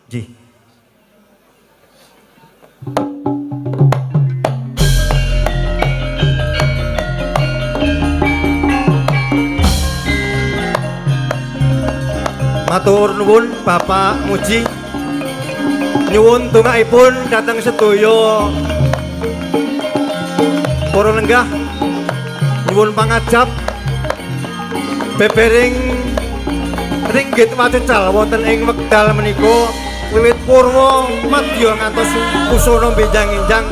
Nggih. Matur nuwun Bapak Muji. Nyuwun dongaipun dhateng sedaya para lenggah. Nyuwun pangajap bebering ringgit wacucal wonten ing wekdal menika wiwit purwa madya ngantos usana benjang-enjang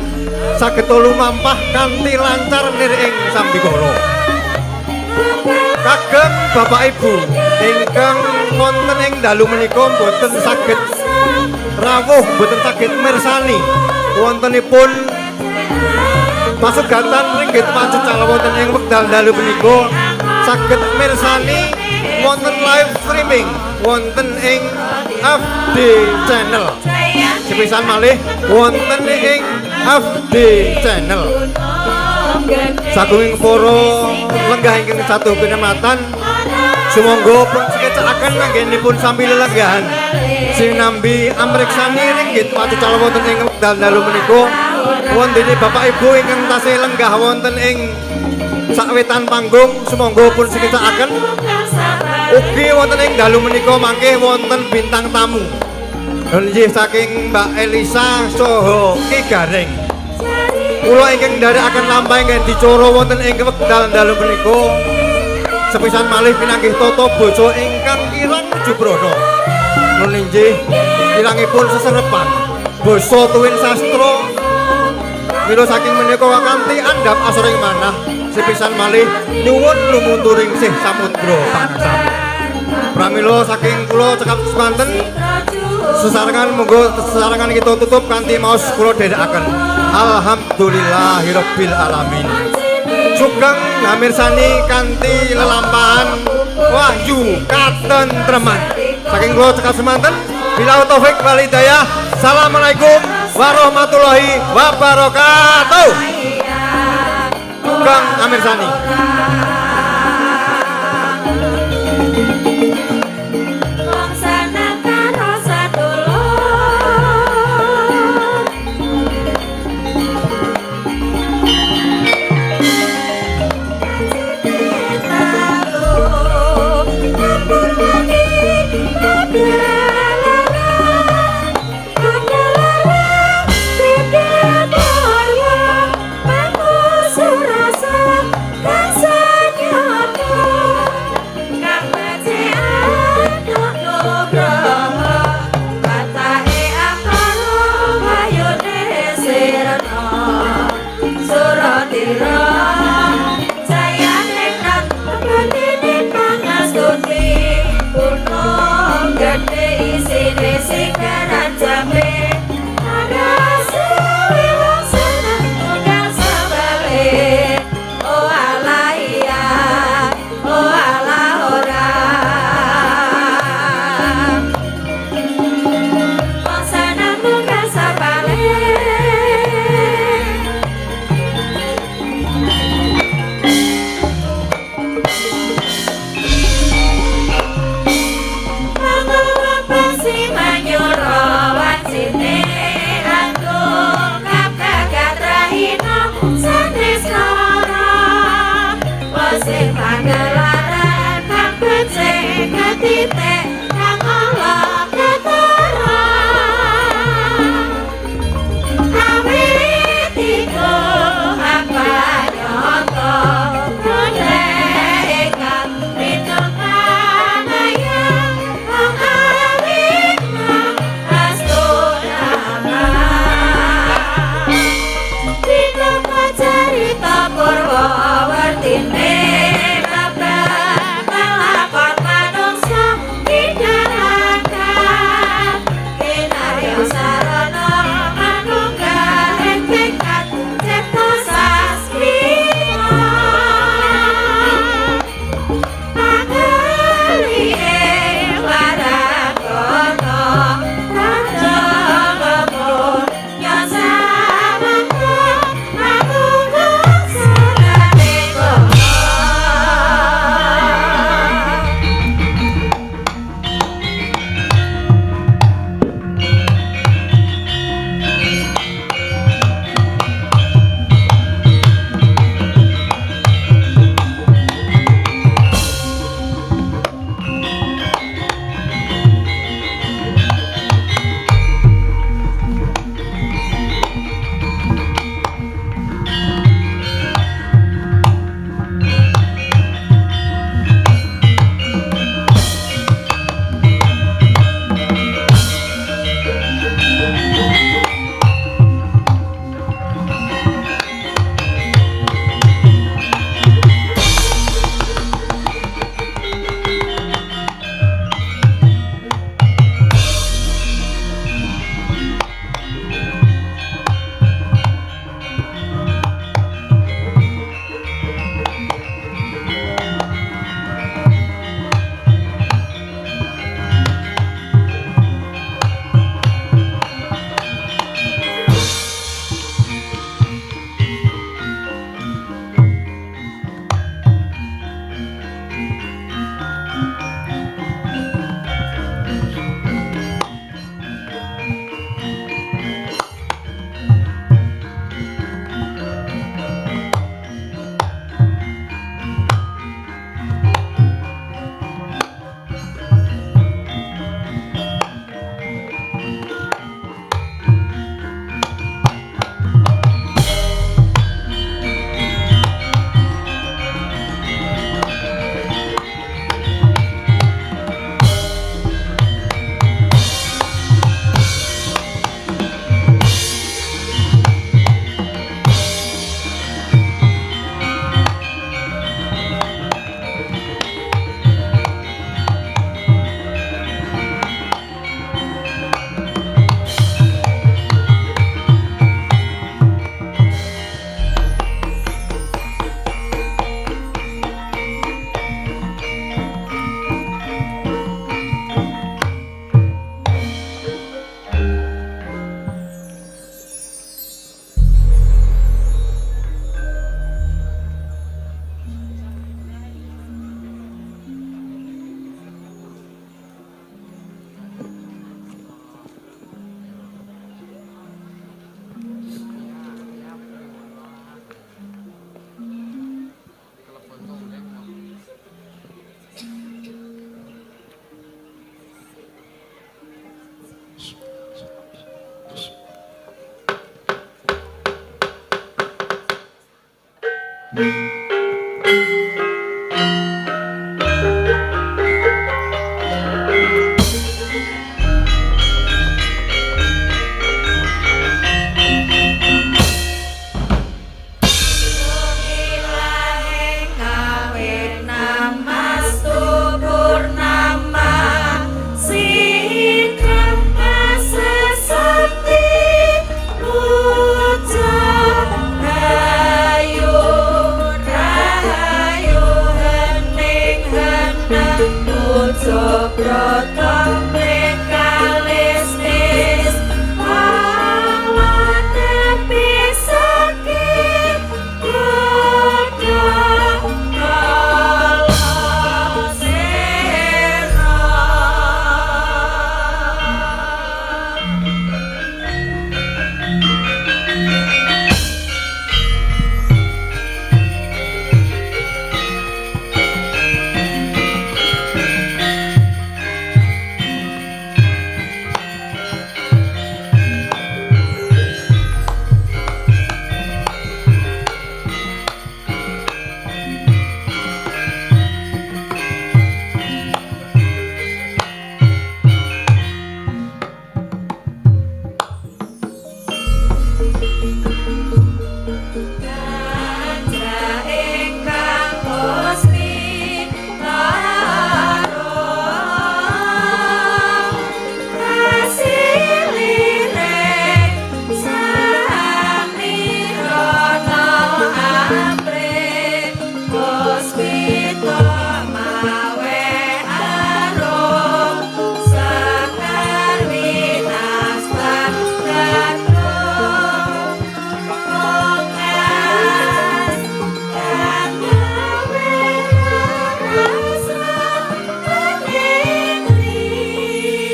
saged lumampah kanthi lancar nir ing sambikala. Kagem Bapak Ibu ingkang wonten ing dalu menika boten saged rawuh, boten saged mirsani wontenipun pasugatan ringgit wacucal wonten ing wekdal dalu menika, saged mirsani wonten live streaming wonten ing FD Channel. Sepisan malih wonten ing FD Channel. Sagunging para lenggah ingkang satu kinamatan, sumangga pun sekecakaken anggenipun sami lelenggahan sinambi amriksani ringgit wacucal wonten ing wekdal dalu menika. Wontene Bapak Ibu ingkang tasih lenggah wonten ing sakwetan panggung, sumangga pun sekecakaken. Ugi wonten ing dalu menika mangke wonten bintang tamu. Nggih saking Mbak Elisa saha Ki Gareng. Kula ingkang ndherekaken lampah ingkang dicara wonten ing wekdal dalu menika sepisan malih pinanggih tata basa ingkang kirang jubrana. Nun inggih kirangipun seserepan basa tuwin sastra. Mila saking menika kanthi andhap asoring manah sepisan malih nyuwun lumunturing sih samudra pangaksami. Pramila saking kula cekap semanten, sesarengan monggo sesarengan kita tutup kanthi maos kula dherekaken alhamdulillahirabbil alamin. Sugeng ngamirsani kanthi lelampahan wahyu katentreman. Saking kula cekap semanten, billahi taufik wal hidayah. Assalamualaikum warahmatullahi wabarakatuh. Sugeng ngamirsani. Wartine, kabar lakon manungsa.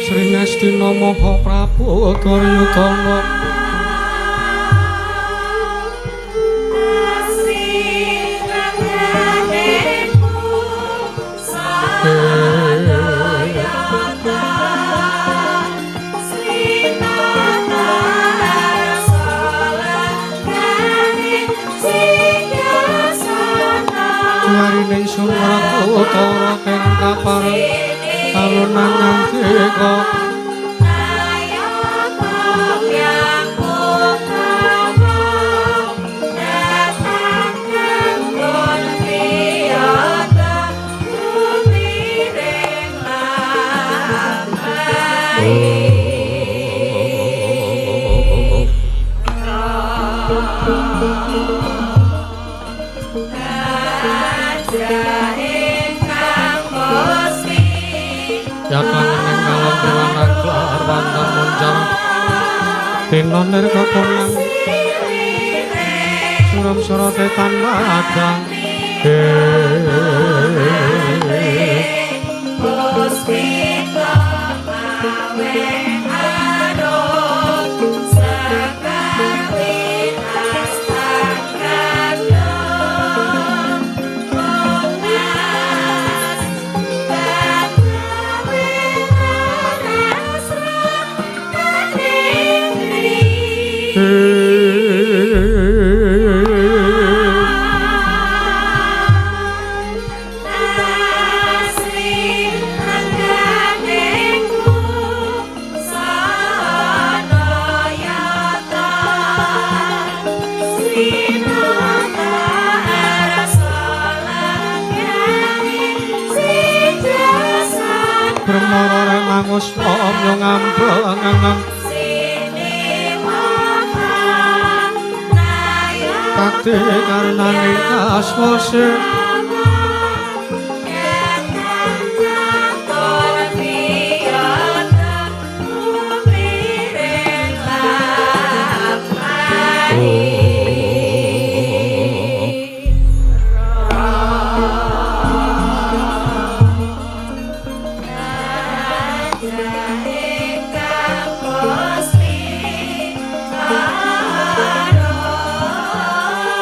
Sringastina Maha Prabu Duryudana Juarine ingsun Werkudara kang kapareng alunan ngandika. Dina nirga konang suram surate tan madang. Puspita mawe arum sekar winas tanggadung bongas kang gawe rasa kaningri. Brahmara mangus omyo ngambleng Kate karenane kaswase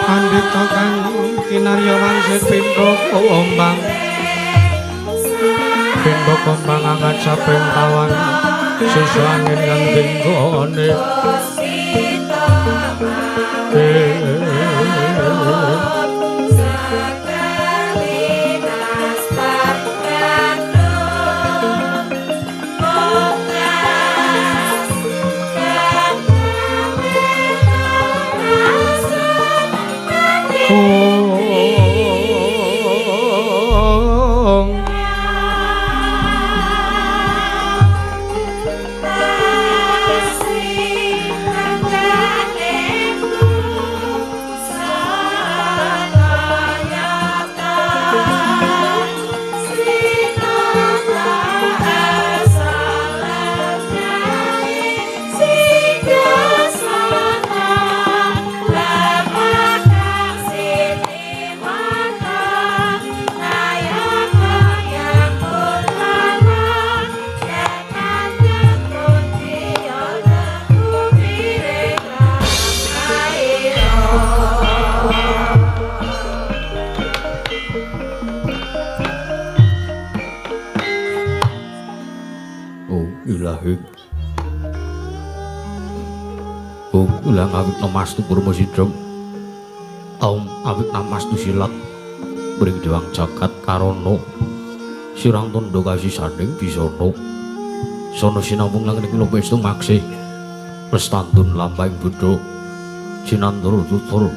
Pandita kang kinarya wangsit pindha kembang pindha kembang angkat saping tawang susu angin kang dinggone. Lahing Om ulang awit namastu purmasidam Om awit namastu silat mring dewang jagat karana sirang tandha kasisaning bisana sono sinawung langit kula pestu maksih lestantun lampahing bodho sinandur tutur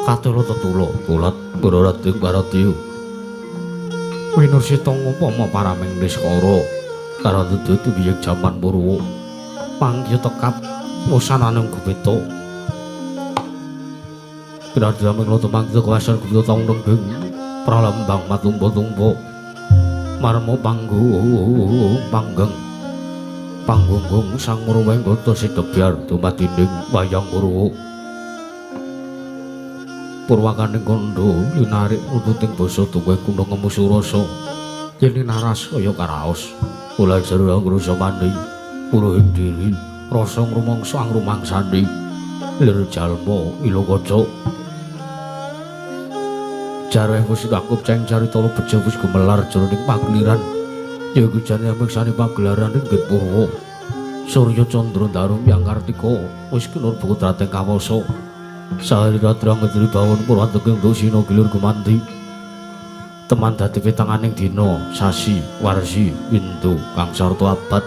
katela tetula tulat barating baratya winursita ngupama paraming niskara karo dudu biyeng jaman Purwa pangya tekap wusananing gupita Pinadhaming lata mangkita kawasan gupita taung nenggeng pralambang matumpa-tumpa marma panggung panggeng panggunggung sang murwenggata sidebyar dumadining wayang Purwa purwakaning kandha linarik ututing basa tuwuh gunung ngemu surasa yen naras kaya karaos kula jero ngrasa mandi puruhing diri rasa ngrumangsa angrumangsani lir jalma ila kaca jareh wis kakup ceng carita bejo wis gumelar jroning pageliran ya iku jane amiksani pagelaran ing Purwa Surya Candra Daru Hyang Kartika wis kinur putrating kawasa sahari ratrang ngedri bawon purwategeng dosina gilur gumanti teman dadi pitanganing dina sasi warsi windu kang sarta abad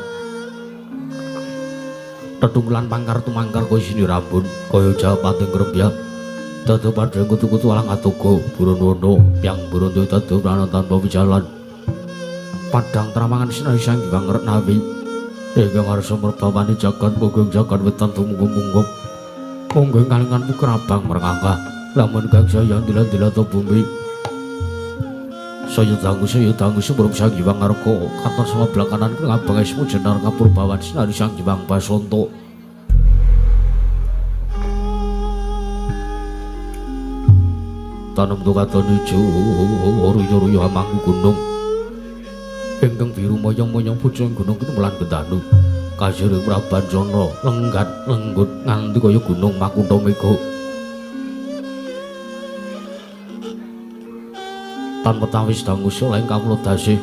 tetunggulan pangkar tumangkar kaya sini rambun kaya japating grembyak dadi padhang kutu-kutu alang atuga burun-wono yang burun dadi prana tanpa wijalan padhang tramangan sinari sang Hyang Retnawi ingkang ngarsa merbawani jagat munggung jagat wetan tumunggung-munggung munggung kalingan pukrabang merkangkah lamun kang saya ndilan-ndilan bumi saya dangu sebelum sang Hyang Ngarga katon sebelah kanan ngabang esmu jenar kapurbawan sinari sang Hyang Basanta tanem katon ijo ruya-ruya amangku gunung ingkang biru moyong-moyong pucung gunung kinemelan gedanu kasire Prabancana lenggat lenggut nganti kaya gunung Makuntha Mega tanpa tawis dangu soleh kawula dasih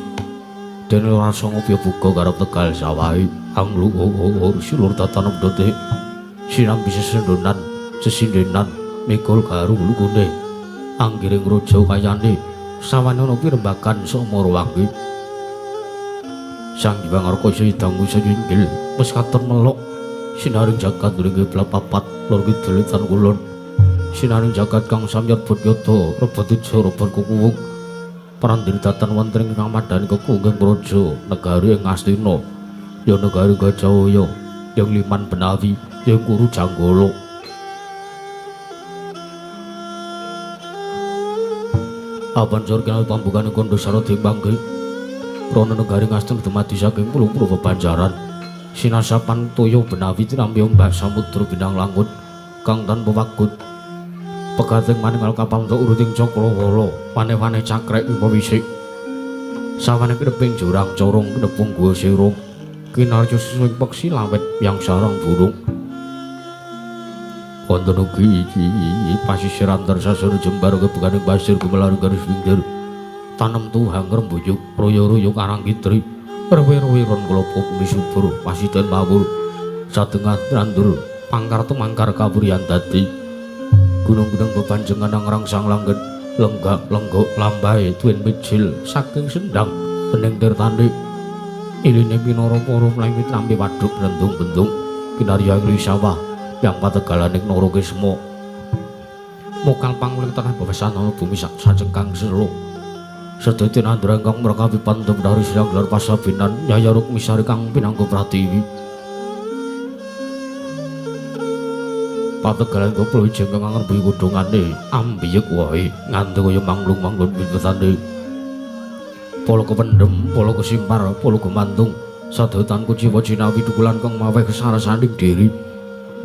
dene rasa ngopya buka garap tegal sawahe angluhur silur tatanem dote sinambi sesendonan sesindenan mikul garu lugune anggiring raja kayane sawane ana pirembagan sama wangi Sang Hyang Arka saya dangu saya inggil wis katon melok sinaring jagat ringge papat lor kidul tan kulon sinaring jagat kang samyat budyata rebet ijo rebet kukuwung prandiri datan wonten ing kamadhan kekungging praja negari ing Astina ya negari Gajahwaya yang Liman Benawi yang Kuru Janggala apan surga pambukane kandha sarada panggih prana negari Ngastina dumadi saking puluh-puluh bebanjaran sinasapan toya benawi tinampi ombak samudra bintang langut kang tanpa wagut pegating maninggal kapal untuk uruting cakrawala wane-wane cakrek wisik sawane kineping jurang corong kinepung gua sirung kinarya suwing peksi lawet yang sarang burung wonten ugi pasisir antar sasana jembar kebeganing pasir gumelar garis pinggir tanem tuhang rembuyuk royo-royo karang kitri rewe-rewe ron klopo bumi subur pasiden mawur satengah nandur pangkar tumangkar kawuryan dadi gunung-gunung bebanjengan ngrangsang langgeng lenggak lenggok lambahe tuwin mijil saking sendang bening tirtane iline pinara para mlengit nampi waduk blendung-bendung kinarya ing sawah yang pategalaning Narakesma mokal panguling tengah bebesan ana bumi sak sacengkang selo sedaya tinandra ingkang mrekapi pandhem dari siang gelar pasabinan Yaya Rukmisari kang pinangga pratiwi pategalan keplo ijeng kang ngrembuhi kudungane ambiyek wae nganti kaya manglung-manglung witane polo kependhem polo kesimpar polo gumantung sadaya tan kuciwa cinawi dukulan kang maweh kesarasaning diri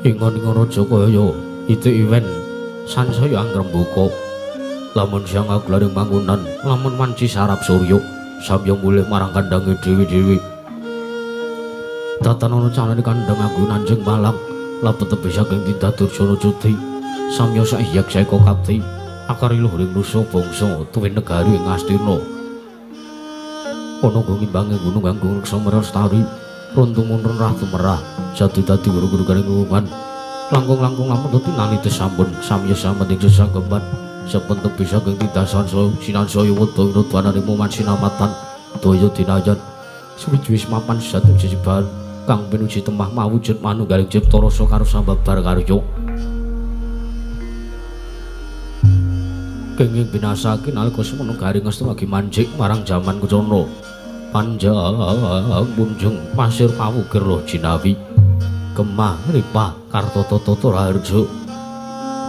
ingon-ingon raja kaya itik iwen sansaya angrembuka lamun siang aglaring bangunan lamun wanci sarap surya samya mulih marang kandange dhewe-dhewe tatan ana calane kandhang anggo nanjing malang labet tebih saking Dinda Durjana Cuti samya sahyek saeka kapti akar luhuring nusa bangsa tuwin negari ing Astina ana nggo ngimbangi gunung kanggo reksa merestari Runtumun rah tumerah jati dadi guru-guru garing lulungan langkung-langkung lamun dadi nalite sampun samya samending sesanggeman sampun tebi saking tindasan sinansaya weda winodwanane muman sinamatan daya dinayan suwi mapan sejati jejiban kang pinuji temah mawujud manunggaling cipta rasa karo sambabar karya kenging binasake nalika semono garing Ngastina lagi manjik marang jaman kencana panjang munjung pasir pawukir roh jinawi gemah ripah kartata tata raharja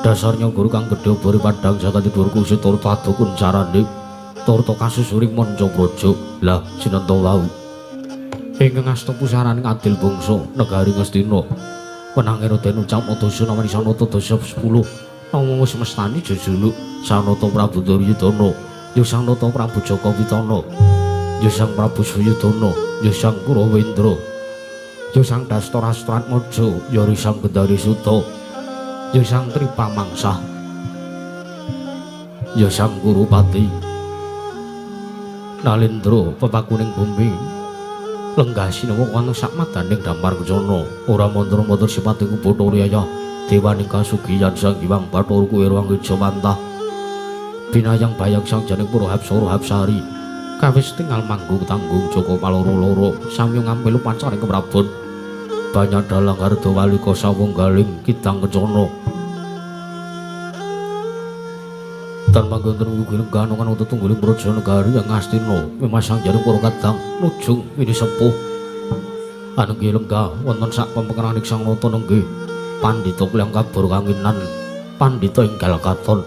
dasarnya guru kang gedhe bori padhang jagat dhuwur kusi turta adukun carane turta kasusuring manca praja lah sinenta wau ingkang asta pusaraning adil bangsa negari Ngastina wenange Raden ucap dasa namani sanata dasa 10 nama semestani jejuluk Sanata Prabu Duryudana ya Sanata Prabu Jaka Witana ya Sang Prabu Suyudana ya Sang Kurawendra ya Sang Dastarastratmaja ya Sang Gendari Suta ya Sang Tripamangsah ya Sang Kurupati Nalendra pepakuning bumi lenggah sinawa ana sakmadaning damar kencana ora mantra-mantra sipate kubathara yaya dewaning kasugiyan Sang Hyang Bathara Kuwera Angejawantah binayang bayang sang janing pura hapsara hapsari kawis tingal manggung tanggung Joko paloro-loro samya ngampil upacaring keprabon banyak dalang harda walika sawunggaling kidang kencana tan manggon ugi lenggah ana tetunggiling praja negari yang Ngastina memasang jaring para kadang nujung wini sepuh anenggi lenggah wonten sak pempengenaning Sang Nata nenggih pandhita kliyang kabur kanginan pandhita enggal katon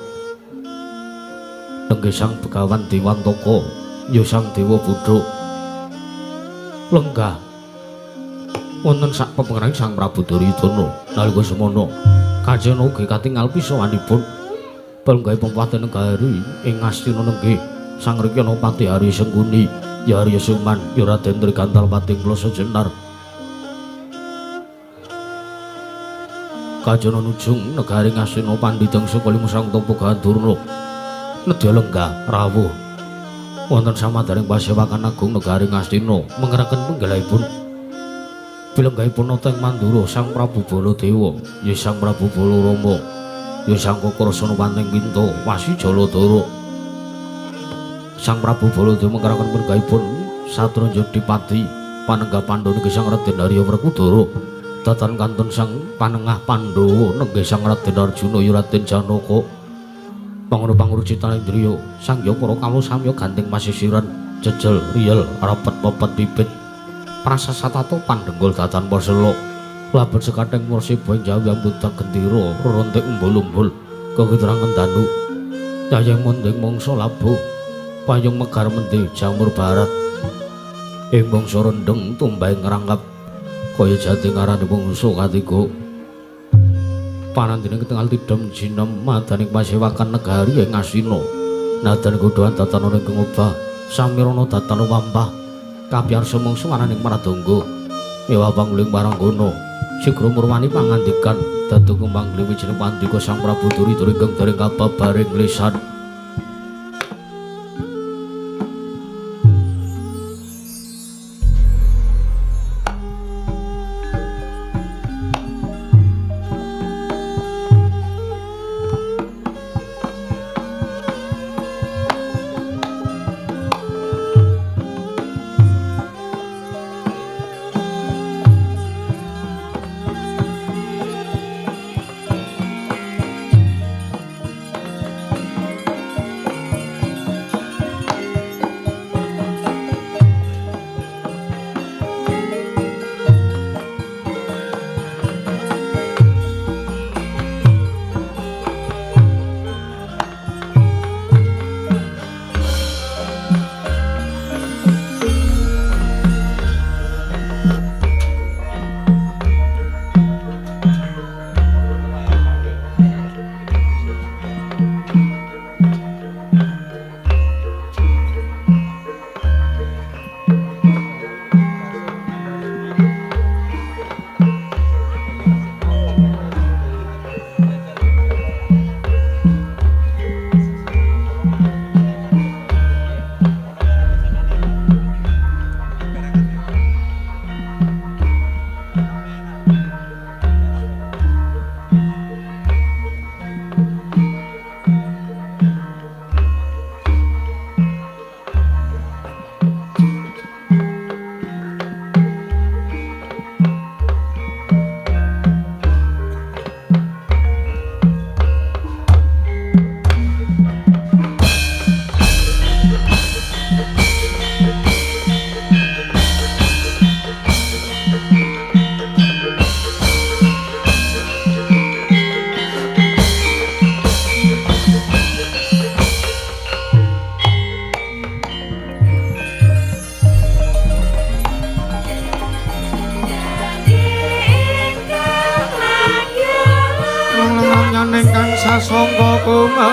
nenggih Sang Begawan Dewantaka ya Sang Dewa Budhuk lenggah wonten sak pempengenaning Sang Prabu Duryudana nalika semono kajena ugi katingal pisawanipun palenggahe pempate negari ing Ngastina nenggih Sang Rikyana Pati Hari Sengkuni ya Arya Suman ya Raden Trigantal Pating Klasa Jenar kajana nujung negari Ngastina pandhitang saka lima Sang Tapa Gandurna nedya lenggah rawuh wonten samadaring pasewakan agung negari Ngastina mengeraken penggalihipun pilenggahipun nata ing Mandura Sang Prabu Baladewa ya Sang Prabu Balarama ya Sang Kakrasana Panting Pinta Wasi Jaladara Sang Prabu Baladewa mengeraken penggalihipun Satranja Dipati panenggah Pandhawa nenggih Sang Raden Arya Werkudara datan kantun Sang Panengah Pandhawa nenggih Sang Raden Arjuna ya Raden Janaka pangono pangrucita indriya sang ya para kawula samya ganting pasisiran jejel riyel rapet pepet bibit prasasatata pandhenggul datan pasela labet sekatheng mursiba ing jawi ambudak gendera rerentik umbul-umbul kegedrangan danu yayeng munding mangsa labuh payung megar mendhe jamur barat ing mangsa rendheng tumbahing ngrangkap kaya jati ngarani mangsa katiga panandene ketingal tidhem jinem madaning pasewakan negari ing Ngastina nadan godhoan datan ana ing obah samirana datan wampah kapiyarsa mangsa maraning Pradangga ewa pangling paranggana sigra murwani pangandikan dadi kembang wijining pandika Sang Prabu Duryudana ingkang dereng kababaring lisan.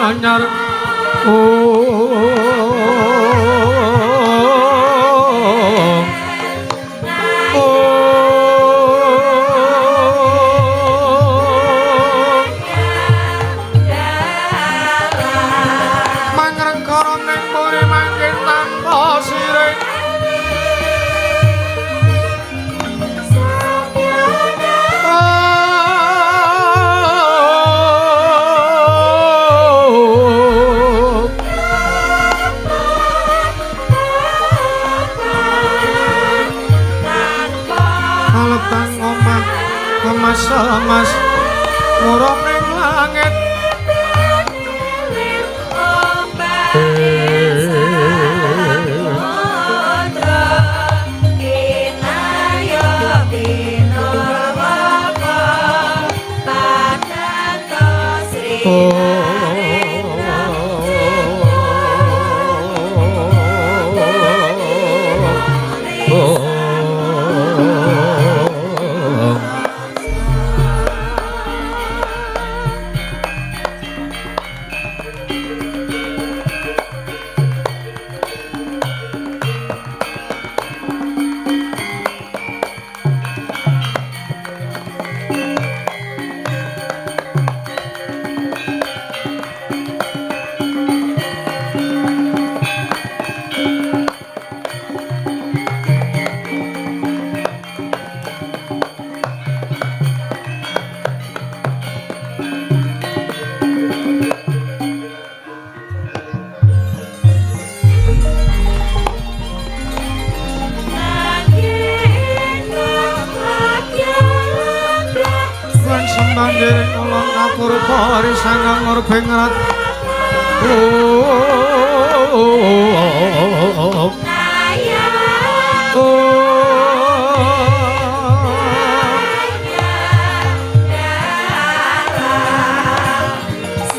Anyar. Mangrengkara ning puri mangke tanpa sirik. Kaleptang omah kemas-emas murung ning langit. Lan sembah dherek kula kapurba risangeng murbengrat.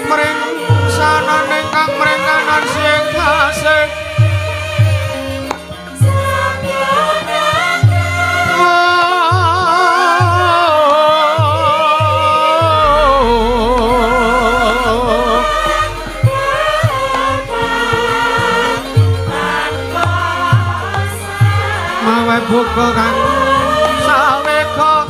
Mring sanane kang mring kanan sing kasih. Mawe buka kang saweka.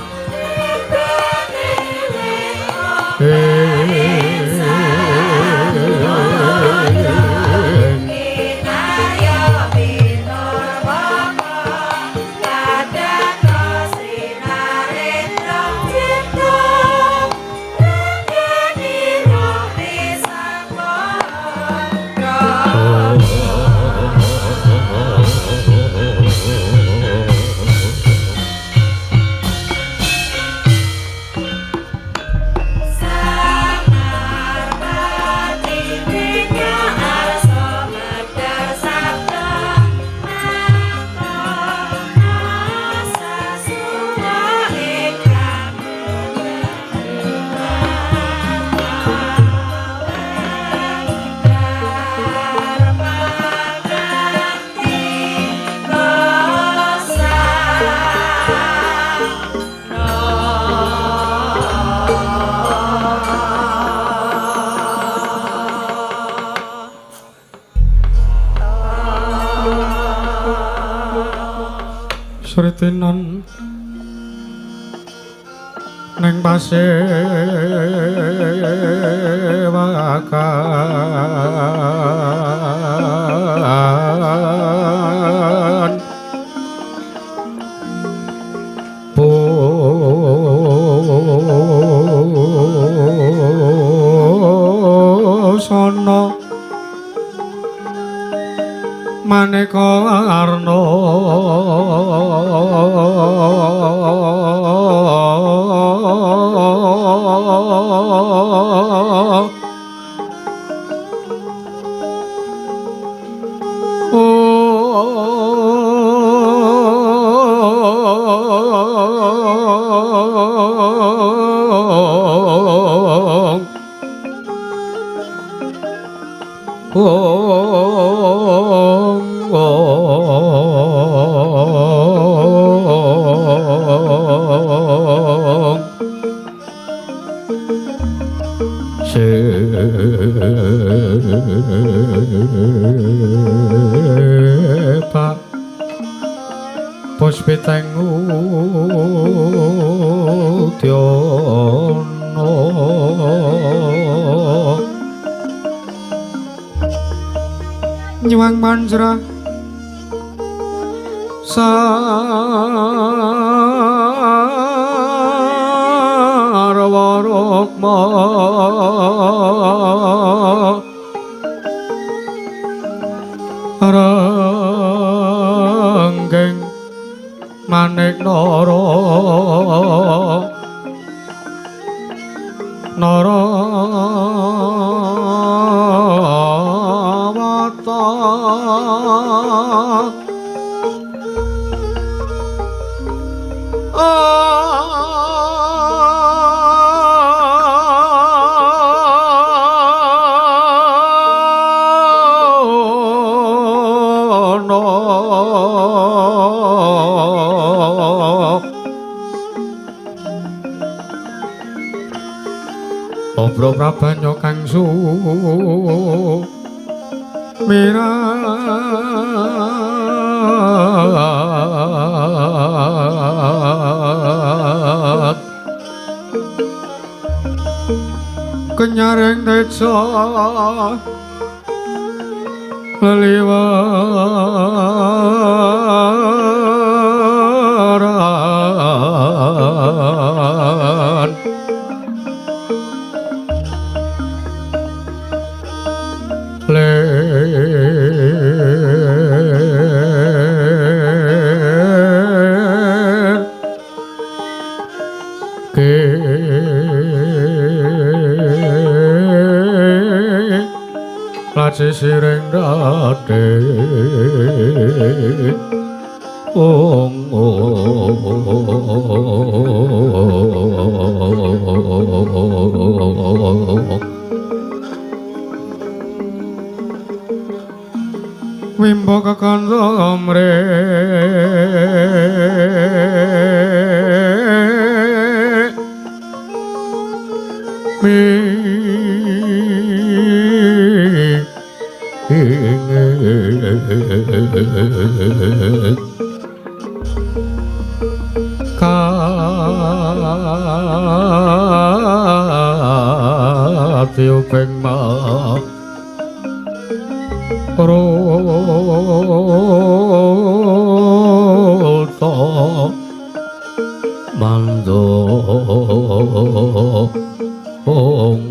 Sritinan ning pasewakan busana maneka warna. Oh, oh, oh. Puspiteng udyana nyuwang manjra sarwa rukma ranggeng manik nara nara wata Obro prabanya kang sumirat kenyaring teja leliwaran lir ke laci siring dade ong Wimbo kakandha mre mi ka ping ma Rota mando ong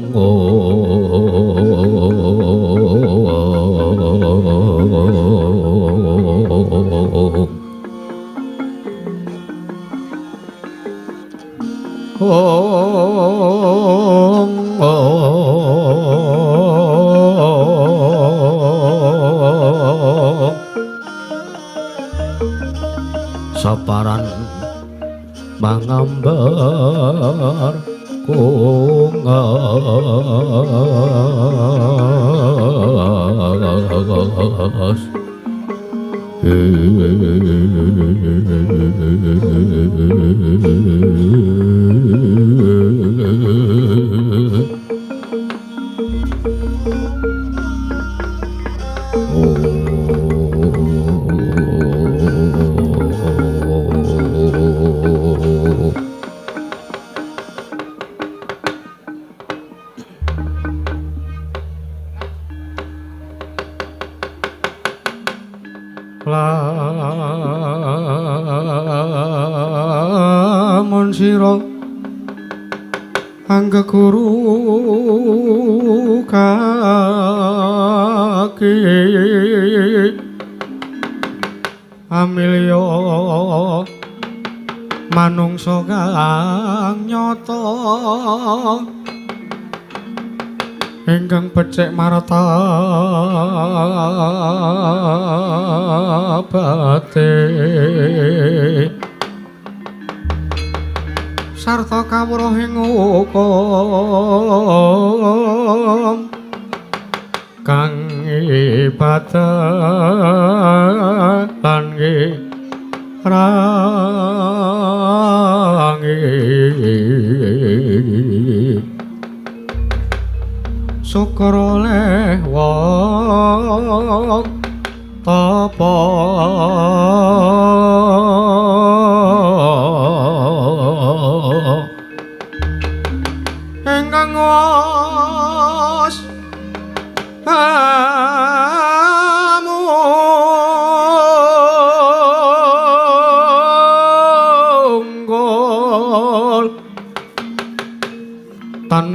saparan mangambar kungas Lamun sira anggeguru kaki amilya manungsa kang nyata ingkang becik martabate sarta kawruhing hukum kang ibadah lan rangi syukur oleh wong tapa.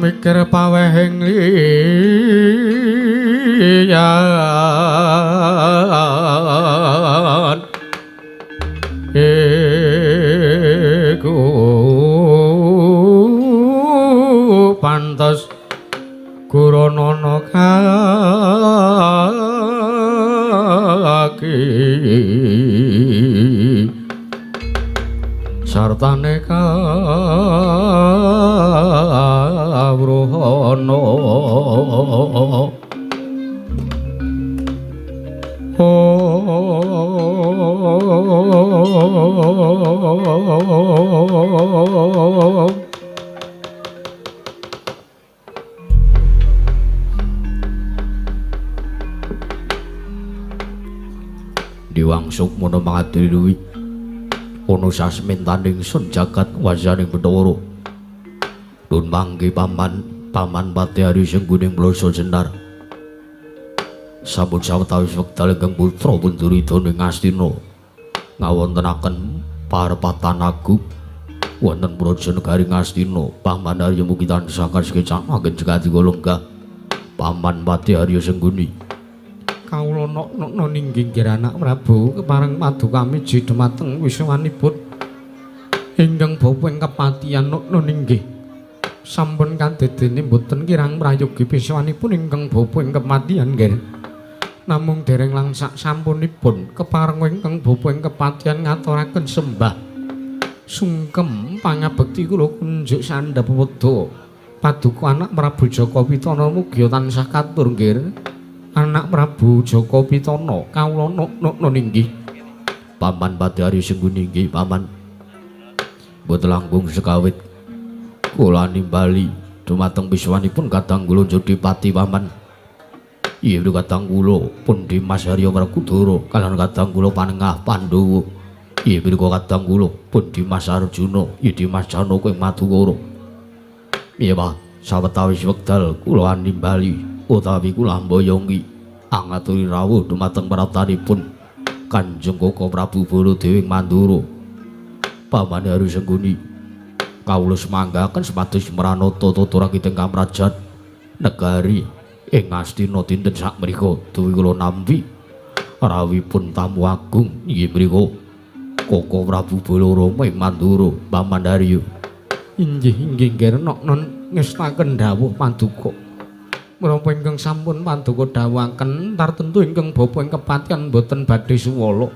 mikir pawehing liyan iku pantes guronono kaki sartane kawruhana. Diwang Sukmana mangadiri ana sasmintaning sun jagat wasaning Bathara. Dun mangke paman, paman Patihari Sengguning Mlasa Jenar. Sampun sawetawis wekdal ingkang putra pun Duryudana ing Astina ngawontenaken parepatan agung wonten praja negari Ngastina. Paman Arya mugi tansah kasekecanaken jegati lenggah Paman Patihari Sengguni. Kawula nok-nokna ninggih anak Prabu kepareng paduka miji dumateng wiswanipun ingkang bapa ing kepatihan nokna ninggih sampun kadedene mboten kirang prayogi piswanipun ingkang bapa ing kepatihan nggih namung dereng langsak sampunipun kepareng ingkang bapa ing kepatihan ngaturaken sembah sungkem pangabekti kula kunjuk sandhap wedha paduka anak Prabu Jaka Pitana mugi tansah katur nggih. Anak Prabu Jaka Pitana kawula nok-nokna ninggih. Paman Patihari Sengguni inggih paman. Mboten langkung sekawit kula nimbali dumateng piswanipun kadang kula njodi pati paman. Iya kadang kula pun Dimas Arya Werkudara kaliyan kadang kula Panengah Pandhawa. Iya mriku kadang kula pun Dimas Arjuna, iya Dimas Janaka ing Madukara. Iya Pak, sawetawis wekdal kula nimbali utawi kula mboyongi angaturi rawuh dumateng praptanipun Kanjeng Koko Prabu Baladewa ing Mandura. Paman Hari Sengguni kawula semanggaken supados mranata tata rakit ing kamrajan negari ing Ngastina dinten sakmrika duwi kula nampi rawuhipun tamu agung inggih mriku Koko Prabu Balarama ing Mandura. Paman Haryo inggih inggih nggih noknon ngestaken dawuh paduka. Menapa ingkang sampun paduka dawuhaken tartentu ingkang bapa ing kepatihan boten badhe suwala.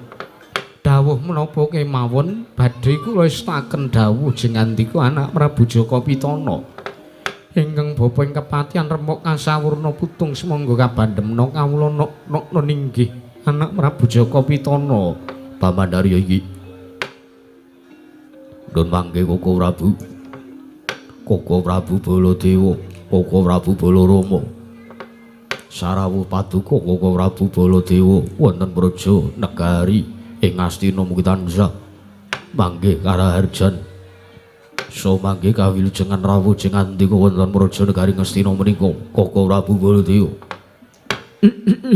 Dawuh menapa kemawon badhe kula estaken dawuh jengandika anak Prabu Jaka Pitana. Ingkang bapa ing kepatihan remuk kasawurna putung semangga kabandemna kawula nok-nokna ninggih anak Prabu Jaka Pitana. Paman Arya iki. Nun mangke Koko Prabu. Koko Prabu Baladewa, Koko Prabu Balarama. Sarawuh paduka Koko Prabu Baladewa wonten praja negari ing Ngastina mugi tansah manggih karaharjan. So manggih kawilujengan rawuh jengandika wonten praja negari Ngastina menika Koko Prabu Baladewa.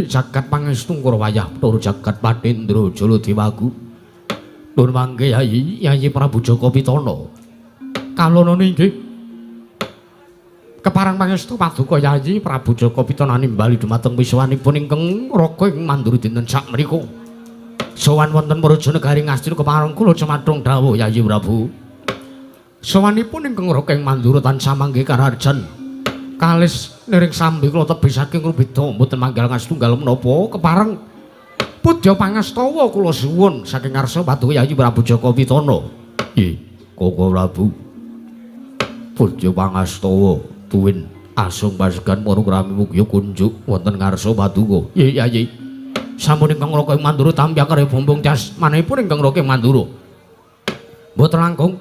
Jagat pangestu wayah tur jagat Patendra Jaladewaku. Nur mangke Yayi, Yayi Prabu Jaka Pitana. Kalonane inggih. Keparang pangestu paduka Yayi Prabu Jaka Pitana nimbali dumateng wiswanipun ingkang raga ing Mandura dinten sakmriku. Sowan wonten praja negari Ngastina kepareng kula cemathung dawuh Yayi Prabu. Sowanipun ingkang raga ing Mandura tansah manggih karaharjan. Kalis niring sambi kula tebih saking rubeda mboten manggal ngastunggal menapa kepareng pudya pangastawa kula suwun saking ngarsa paduka Yayi Prabu Jaka Pitana. Nggih, Koko Prabu. Pudya pangastawa tuwin asung pasegan para krami mugi kunjuk wonten ngarsa paduka. Nggih, Yayi. Sampun ingkang raga ing Mandura tampi akare bombong jas manahipun ingkang raga ing Mandura. Mboten langkung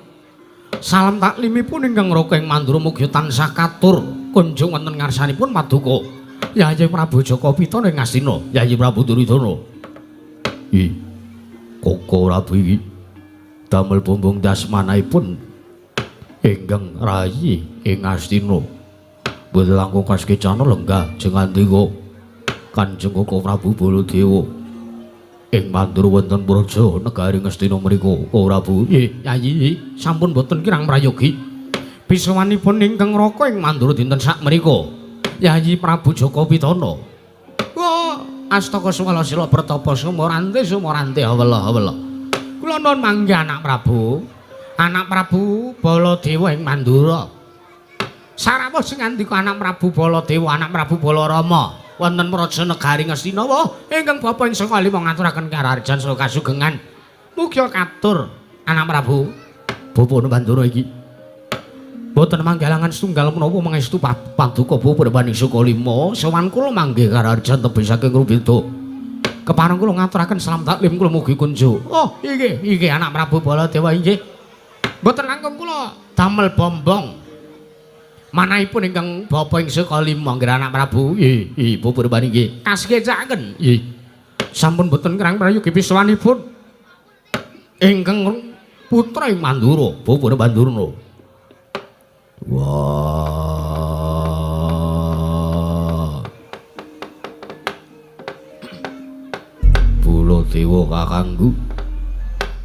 salam taklimipun ingkang raga ing Mandura mugi tansah katur kunjung wonten ngarsanipun paduka Yayi Prabu Jaka Pitana ing Ngastina. Yayi Prabu Duryudana. Nggih. Koko Prabu iki damel bombong das manahipun ingkang rayi ing Ngastina. Mboten langkung kasekecana lenggah jengandika Kanjeng Koko Prabu Baladewa ing Mandura wonten praja negari Ngastina mriku. Koko Prabu. Nggih, Yayi, sampun boten kirang prayogi. Pisowanipun ingkang Raka ing Mandura dinten sakmenika. Yayi Prabu Jaka Pitana. Wah, astaka swala sila pertapa sumorante sumorante awela awela. Kula nuwun manggih anak Prabu. Anak Prabu Baladewa ing Mandura. Sarawuh sing ngandika anak Prabu Baladewa, anak Prabu Balarama wonten Praja Negari Ngastina wah ingkang bapa ing saka lima ngaturaken karaharjan saha kasugengan. Mugia katur anak Prabu. Bapa Mandura iki boten manggalangan setunggal menapa mangestu paduka bapa Pandhawa Sukalima sowan kula manggih karaharjan tebih saking Rubeda. Kepareng kula ngaturaken salam taklim kula mugi kunjuk. Oh, iki iki anak Prabu Baladewa inggih. Boten langkung kula damel bombong. Manahipun ingkang bapa ing Sukalima nggih anak Prabu. Nggih, nggih bapa Pandhawa nggih. Kasekecakaken. Nggih. Sampun boten kirang prayogi pisowanipun ingkang putra ing Mandura, bapa Mandurna. Wah. Baladewa kakangku.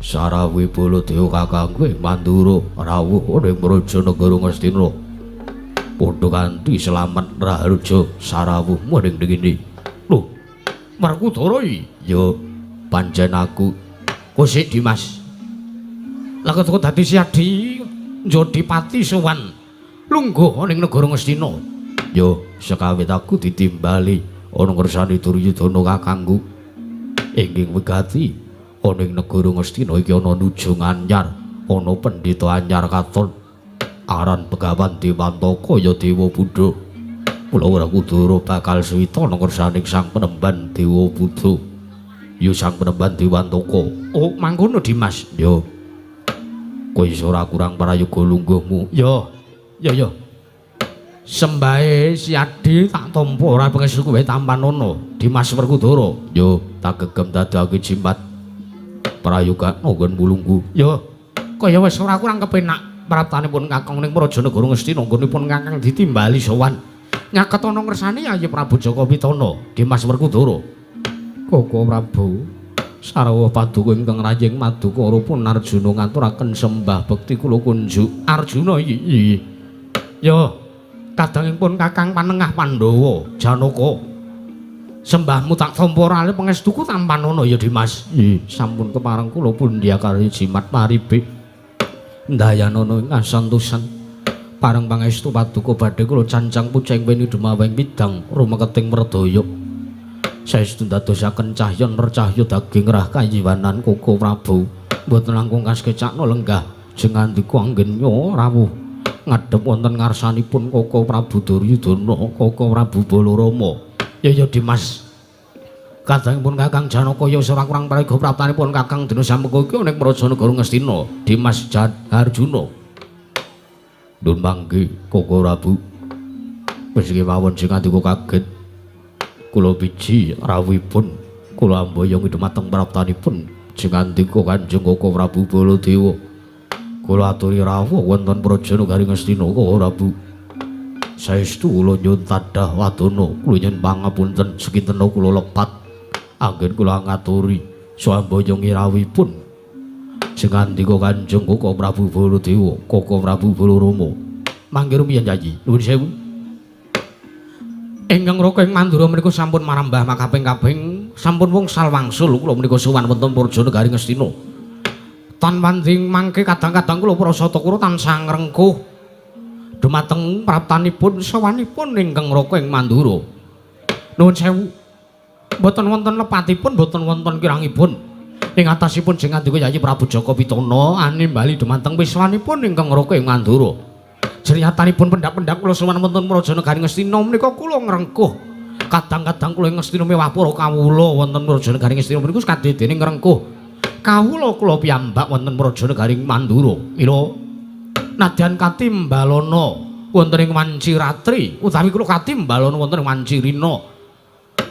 Sarawi Baladewa kakangku ing Mandura rawuh ning Praja Negara Ngastina. Padha kanthi slamet raharja sarawuhmu ning ngene. Lho, Werkudara iki? Ya, pancen aku. Kosik Dimas. Lah kok dadi siadi Jodipati sowan lungguh ning negara Ngastina. Ya, sekawit aku ditimbali ana ngersane Duryudana kakangku. Ingking wigati ana ing negara Ngastina iki ana nujung anyar, ana pendhita anyar katon. Aran Begawan Dewantaka ya Dewa Buddha. Mula Werkudara bakal suwita ana ngersane Sang Penemban Dewa Buddha. Ya Sang Penemban Dewantaka. Oh, mangkono Dimas. Ya. Kowe iso ora kurang prayoga lungguhmu. Ya. Ya ya. Sembahe siadi tak tampa ora pangestu kowe tampanana Dimas Werkudara. Ya, tak gegem dadake jimat. Prayoga nggon mulungguh. Ya. Kaya wis ora kurang kepenak praptanipun kakang ning Praja Negara Ngastina nggonipun kakang ditimbali sowan. Nyaket ana ngersane Yayi Prabu Jaka Pitana Dimas Werkudara. Koko Prabu sarawuh paduka ingkang rajing maduka rupun Arjuna ngaturaken sembah bekti kula kunjuk. Arjuna iki. Ya, kadangipun kakang panengah Pandhawa Janaka. Sembahmu tak tampa ora pangestuku tampanana ya Dimas. Nggih, sampun kepareng kula pundhiyakari jimat maribe. Ndayanana ing kasantosan. Pareng pangestu paduka badhe kula cancang puceng weni dumaweng midang rumeketing merdaya. Saestu ndadosaken cahya nercahya daging rah kayiwanan Koko Prabu. Mboten langkung kasekecakna lenggah jeng ngandika anggenya rawuh ngadhep wonten ngarsanipun Koko Prabu Duryudana, Koko Prabu Balarama. Ya ya Dimas. Kadangipun Kakang Janaka ya ora kurang prayoga praptanipun Kakang dina samengko iki ning Praja Negara Ngastina, Dimas Arjuna. Ndun mangke Koko Prabu. Wis kemawon sing ngandika kaget. Kula biji rawuhipun kula amboyong dumateng praptanipun jeng ngandika Kanjeng Koko Prabu Baladewa. Kula aturi rawuh wonten Praja Negari Ngastina Koko Prabu. Saestu kula nyuwun tadah wadana, kula nyuwun pangapunten sekintena kula lepat anggen kula ngaturi samboyong rawuhipun jeng ngandika Kanjeng Koko Prabu Baladewa, Koko Prabu Balarama. Mangke rumiyin Yayi, nuwun sewu. Ingkang Raka ing Mandura menika sampun marambah makaping-kaping, sampun wungsal wangsul kula menika sowan wonten Praja Negari Ngastina. Tan wanding mangke kadang-kadang kula prasata kula tansah ngrengkuh dumateng praptanipun sowanipun ingkang Raka ing Mandura. Nuwun sewu. Mboten wonten lepatipun, mboten wonten kirangipun. Ing atasipun jeng ngandika Yayi Prabu Jaka Pitana animbali dumateng wiswanipun ingkang Raka ing Mandura. Jeriyatanipun pendhak-pendhak kula sowan wonten Praja Negari Ngastina menika kula ngrengkuh. Kadang-kadang kula ing Ngastina mewah para kawula wonten Praja Negari Ngastina menika kadedene ngrengkuh. Kawula kula piyambak wonten Praja Negari Mandura. Mila nadyan katimbalana wonten ing wanci ratri utawi kula katimbalana wonten ing wanci rina.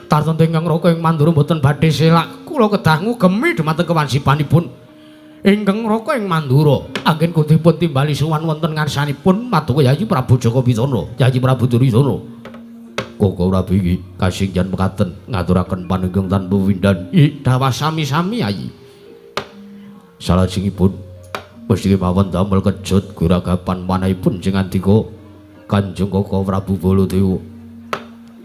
Tartemtu ingkang Raka ing Mandura mboten badhe selak kula kedah ngugemi dumateng kewajibanipun ingkang Raka ing Mandura. Anggen kudipun timbali sowan wonten ngarsanipun paduka Yayi Prabu Jaka Pitana, Yayi Prabu Duryudana. Koko Prabu iki kasinggihan mekaten ngaturaken panunggung tanpa windhan. Ih, dawah sami-sami Yayi. Salajengipun Mesti kemawon damel kejut guragapan manahipun jeng andika Kanjeng Koko Prabu Baladewa.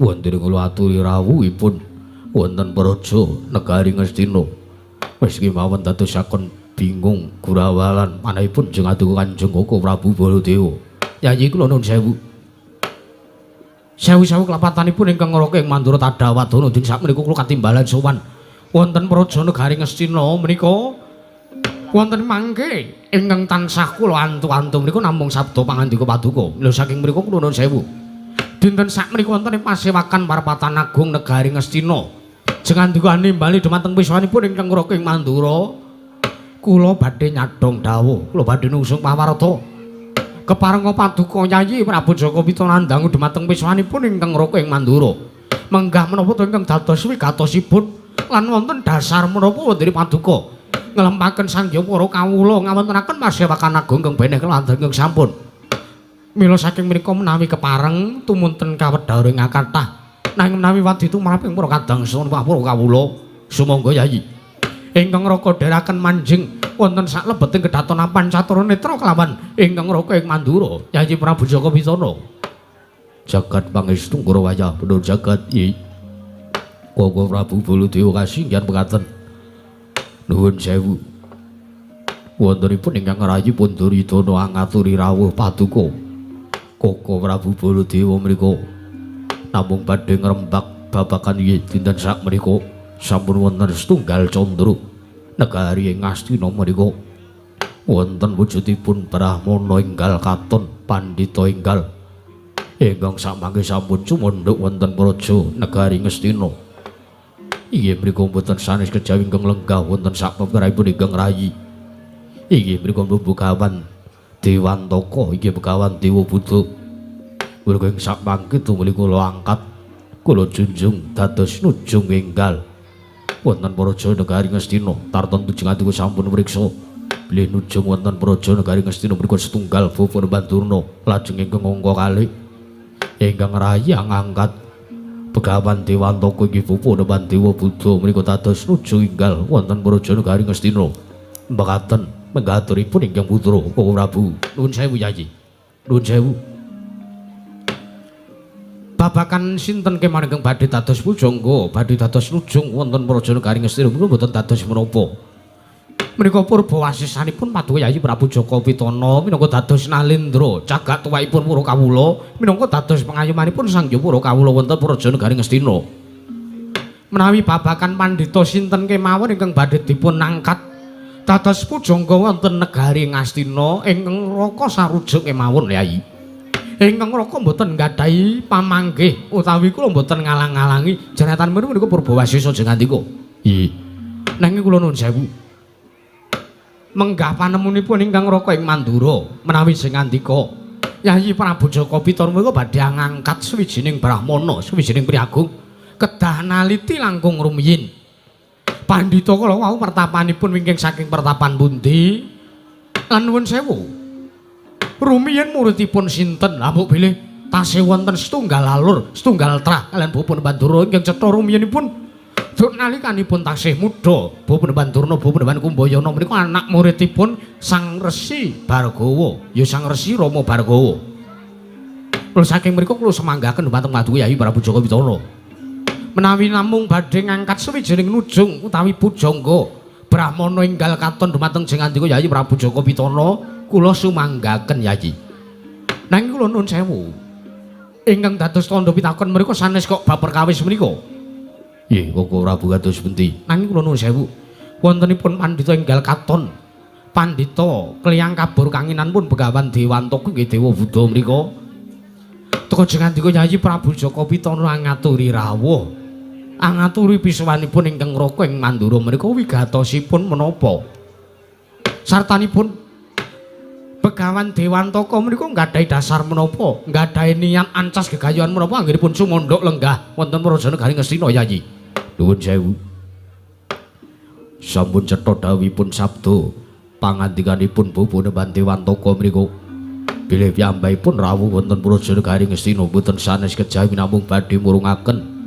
Wonten kula aturi rawuhipun wonten praja negari Ngastina. Meski mawon dadosaken bingung gurawalan manahipun jeng andika Kanjeng Koko Prabu Baladewa. Yayi kula nuwun sewu. Sewu-sewu kelapatanipun ingkang ngraka ing Mandura Tadawadana din sakmenika kula katimbalan sowan wonten praja negari Ngastina menika wonten mangke ingkang tansah kula antu-antu menika namung sabda pangandika paduka. Lha saking mriku kula nuwun sewu. Dinten sakmenika wonten ing pasewakan Parapatan Agung negari Ngastina. Jeng andika nimbali dhumateng piswanipun ingkang ngraka ing Mandura, kula badhe nyadhong dawuh, kula badhe nungsung pawarta. Keparenga paduka Yayi Prabu Jaka Pitana ndangu dhumateng piswanipun ingkang ngraka ing Mandura. Menggah menapa to ingkang dados wigatosipun lan wonten dasar menapa wonten paduka nglempaken sangya para kawula ngawontenaken pasewakan agung ingkang beneh kelandan ingkang sampun. Mila saking menika menawi kepareng tumunten kawedhar ing kathah nanging menawi wadi tumrap ing para kadang para kawula sumangga Yayi ingkang raka dherekaken manjing wonten saklebeting kedaton Pancatura Netra kelawan ingkang raka ing Mandura Yayi Prabu Jaka Pitana. Jagat pangestu Ngurawaya bener jagat yi Koko Prabu Baladewa kasinggihan pekaten. Nuwun sewu. Wontenipun ingkang rayi pun Duryudana angaturi rawuh paduka Koko Prabu Baladewa mriku namung badhe ngrembak babagan yen dinten sakmenika sampun wonten setunggal candra negari ing Ngastina menika wonten wujudipun Brahmana enggal katon pandhita enggal ingkang samangke sampun cumundhuk wonten praja negari Ngastina. Inggih mriku mboten sanes kejawi ingkang lenggah wonten sakpeperaipun ingkang rayi. Inggih mriku Begawan Dewantaka inggih Begawan Dewa Buddha. Mriku ing sakmangke tumuli kula angkat kula junjung dados nujung enggal wonten praja negari Ngastina. Tartemtu jeng atiku sampun mriksa bilih nujung wonten praja negari Ngastina mriku setunggal bapa Bandurna lajeng ingkang angka kalih ingkang rayi ngangkat Begawan Dewantaka inggih bapa Dewa Buddha menika dados nujung enggal wonten praja negari Ngastina. Mekaten menggaturipun ingkang putra Koko Prabu. Nuwun sewu Yayi. Nuwun sewu. Babakan sinten kemawon ingkang badhe dados pujangga, badhe dados nujung wonten praja negari Ngastina menika mboten dados menapa. Menika purbawasisanipun paduka Yayi Prabu Jaka Pitana minangka dados Nalendra, cagak tuwaipun para kawula minangka dados pengayomanipun sang hyang para kawula wonten praja negari Ngastina. Menawi babakan pandhita sinten kemawon ingkang badhe dipun angkat dados pujangga wonten negari Ngastina ingkang raka sarujuk kemawon Yayi. Ingkang raka mboten nggadahi pamanggih utawi kula mboten ngalang-alangi jeratan menika purbawasisa jeng andika. Nggih. Nanging kula nuwun sewu. Menggah panemunipun ingkang raka ing Mandura menawi sing ngandika Yayi Prabu Jaka Pitana menika badhe ngangkat sawijining brahmana, sawijining priyagung kedah naliti langkung rumiyin. Pandhita kala wau pertapanipun wingking saking pertapan pundi? Lan nuwun sewu. Rumiyin muridipun sinten? Lah mbok bilih tasih wonten setunggal alur, setunggal trah kaliyan Bapak Bandura ingkang cetha rumiyinipun duk nalikanipun tasih muda, Bapak Bandurna, Bapak Kumbayana menika anak muridipun Sang Resi Bargawa, ya Sang Resi Rama Bargawa. Kula saking mriku kula semanggaken dhumateng paduka Yayi Prabu Jaka Pitana. Menawi namung badhe ngangkat sawijining nujung utawi pujangga Brahmana enggal katon dhumateng jeng andika Yayi Prabu Jaka Pitana, kula sumanggaken Yayi. Nanging kula nuwun sewu. Ingkang dados tandha pitakon mriku sanes kok bab perkawis menika. Nggih, Koko Prabu kados pundi? Nanging kula nuwun sewu. Wontenipun pandhita enggal katon. Pandhita kliyang kabur kanginan pun Begawan Dewantaka nggih Dewa Buddha mriku. Teka jeng andika Yayi Prabu Jaka Pitana ngaturi rawuh. Angaturi pisuwanipun ingkang raka ing Mandura menika wigatosipun menapa? Sartanipun Begawan Dewantaka menika nggadahi dasar menapa? Nggadahi niat ancas gegayuhan menapa anggenipun sumandhuk lenggah wonten praja negari Ngastina Yayi? Nuwun sewu. Sampun cetha dawuhipun sabda pangandikanipun Bapak Dewantaka mriku. Bilih piyambakipun rawuh wonten praja negari Ngastina mboten sanes kejawi namung badhe murungaken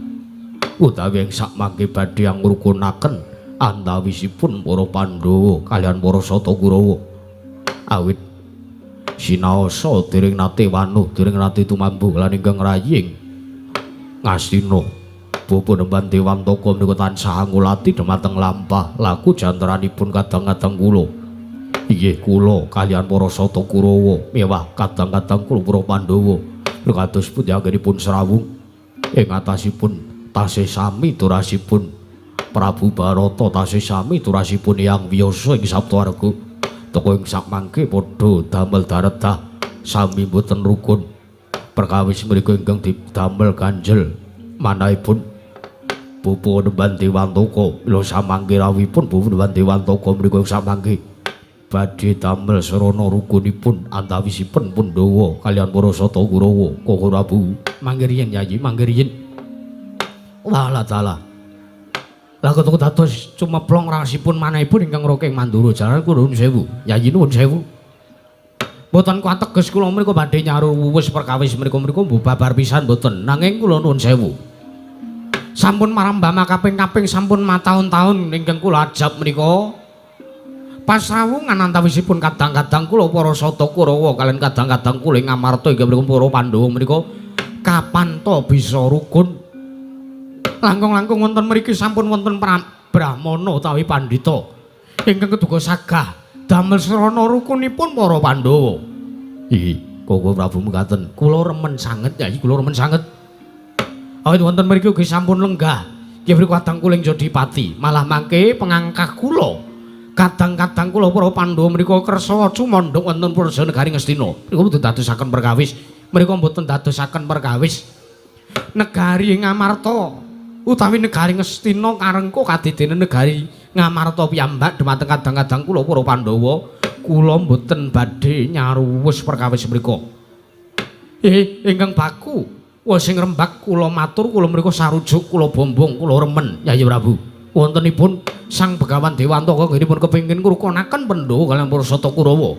utawi ing sakmangke badhe angrukunaken antawisipun para Pandhawa kaliyan para Sata Kurawa. Awit sinaosa dereng nate wanuh, dereng nate tumambuh lan ingkang raying Ngastina. Bapa Nemban Dewantaka menika tansah ngulati dhumateng lampah laku jantaranipun kadang-kadang kula. Inggih kula kaliyan para Sata Kurawa mewah kadang-kadang kula para Pandhawa kados pundi anggenipun srawung ing atasipun tasih sami durasipun Prabu Barata tasih sami durasipun Hyang Wiyasa ing Saptawarga. Teka ing sakmangke padha damel daredah sami boten rukun. Perkawis mriku ingkang didamel ganjel manahipun Bapa Nemban Dewantaka. Mila samangke rawuhipun Bapa Nemban Dewantaka mriku ing samangke badhe damel sarana rukunipun antawisipun Pandhawa kaliyan para Sata Kurawa. Koko Prabu mangke riyin Yayi, mangke riyin. Walah dalah. Lah ketuk dados cumeplong rasipun manahipun ingkang roking Mandura jalan kula nuwun sewu. Yayi nuwun sewu. Mboten kuateges kula mriku badhe nyaruwus perkawis mriku-mriku mbuh babar pisan mboten. Nanging kula nuwun sewu. Sampun marambah makaping-kaping sampun mataun-taun ingkang kula ajab menika. Pasrawungan antawisipun kadang-kadang kula para Sata Kurawa kaliyan kadang-kadang kula ing Ngamarta inggih menika para Pandhawa menika kapan to bisa rukun. Langkung-langkung wonten mriki sampun wonten brahmana utawi pandhita ingkang keduga sagah damel srana rukunipun para Pandhawa. Inggih, Koko Prabu mekaten. Kula remen sanget Yayi, kula remen sanget. Awit wonten mriki ugi sampun lenggah nggih mriku kadang kula ing Jodipati, malah mangke pengangkah kula. Kadang-kadang kula para Pandhawa mriku kersa cumandhuk wonten Praja Negari Ngastina. Mriku mboten dadosaken perkawis. Mriku mboten dadosaken perkawis. Negari Ngamarta utawi negari Ngastina karengku kadidene negari Ngamarta piyambak dhumateng kadang-kadang kula para Pandhawa kula mboten badhe nyaruwus perkawis mriku. Ingkang baku wis sing rembak kula matur kula mriku sarujuk kula bombong kula remen Yayi Prabu. Wontenipun Sang Begawan Dewantaka nggihipun kepengin ngrukunaken Pandhawa kaliyan para Sata Kurawa.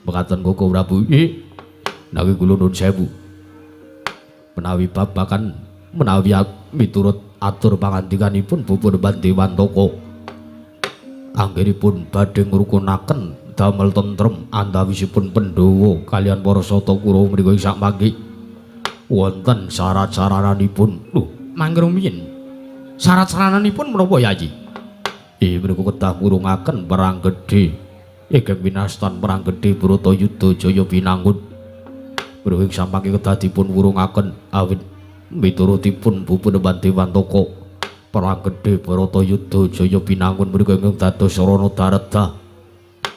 Mekaten Koko Prabu. Nggih. Nanging kula nuwun sewu. Menawi babakan menawi miturut atur pangandikanipun Bapa Nemban Dewantaka anggenipun badhe ngrukunaken damel tentrem antawisipun Pandhawa kaliyan para Sata Kurawa mriku ing sakmangke wonten syarat-sarananipun. Lho, mangke rumiyin. Syarat-sarananipun menapa Yayi? Mriku kedah ngurungaken perang gedhe ingkang winastan perang gedhe Bharatayuda Jaya Binangun. Mriku ing samangke kedah dipun wurungaken awit miturutipun Bapa Nemban Dewantaka perang gedhe Bharatayuda Jaya Binangun mriku ingkang dados sarana daredah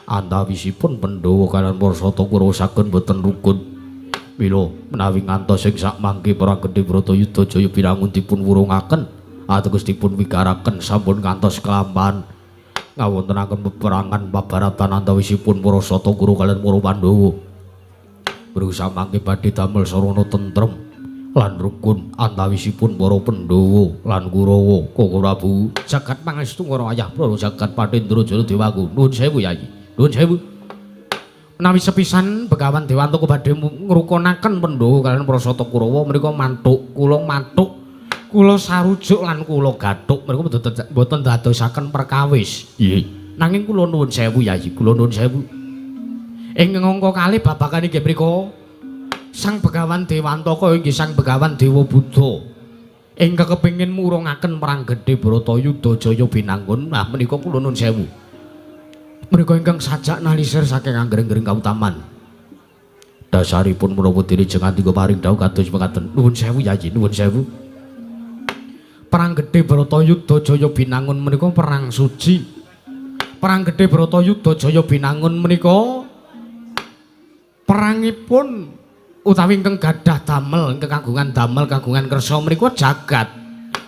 antawisipun Pandhawa kaliyan para Sata Kurawa saged boten rukun. Mila menawi ngantos ing sakmangke perang gedhe Bharatayuda Jaya Binangun dipun wurungaken ateges dipun wigaraken sampun ngantos kelampahan ngawontenaken peperangan pabaratan antawisipun para Sata Kurawa kaliyan para Pandhawa. Mriku samangke badhe damel sarana tentrem lan rukun antawisipun para Pandhawa lan Kurawa. Koko Prabu jagat pangestu ngara ayah para jagat Patendra Jaya Dewaku. Nuwun sewu Yayi, nuwun sewu. Menawi sepisan Begawan Dewantaka badhe ngrukunaken Pandhawa kaliyan para Sata Kurawa mriku mantuk kula mantuk kula sarujuk lan kula gathuk mriku mboten dadosaken perkawis. Nggih. Nanging kula nuwun sewu Yayi, kula nuwun sewu. Ing angka kalih babagan inggih mriku Sang Begawan Dewantaka inggih Sang Begawan Dewa Buddha ingkang kepengin murungaken perang gedhe Bharatayuda Jaya Binangun. Nah menika kula nuwun sewu. Mriku ingkang sajak nalisir saking angger-anggering kautaman. Dasaripun menapa dene jeng andika paring dawuh kados mekaten. Nuwun sewu Yayi, nuwun sewu. Perang gedhe Bharatayuda Jaya Binangun menika perang suci. Perang gedhe Bharatayuda Jaya Binangun menika perangipun utawi ingkang gadah damel, ingkang kagungan damel, kagungan kersa menika jagat.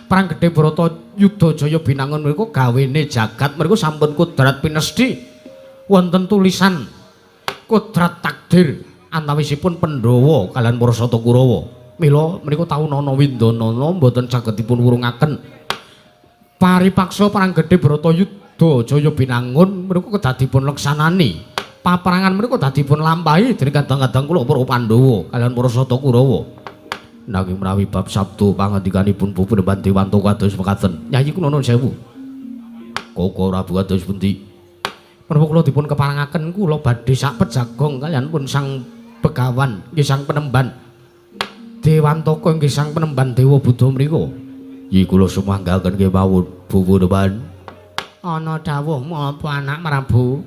Perang gedhe Bharatayuda Jaya Binangun menika gawene jagat mriku sampun kodrat pinesti wonten tulisan kodrat takdir antawisipun Pandhawa kaliyan para Sata Kurawa. Mila menika taunana windanana mboten saged dipun wurungaken. Paripaksa perang gedhe Bharatayuda Jaya Binangun menika kedah dipun leksanani. Paperangan menika kedah dipun lampahi dening kadang-kadang kula para Pandhawa kaliyan para Sata Kurawa. Nanging menawi bab sabda pangandikanipun Bapa Nemban Dewantaka kados mekaten. Yayi kula nuwun sewu. Koko Prabu kados pundi? Menapa kula dipun keparengaken kula badhe sak pejagong kaliyan pun Sang Begawan nggih Sang Penemban Dewantaka nggih Sang Penemban Dewa Buddha mriku. Yi kula sumanggaken kemawon Pupuneman. Ana dawuhmu apa anak Prabu?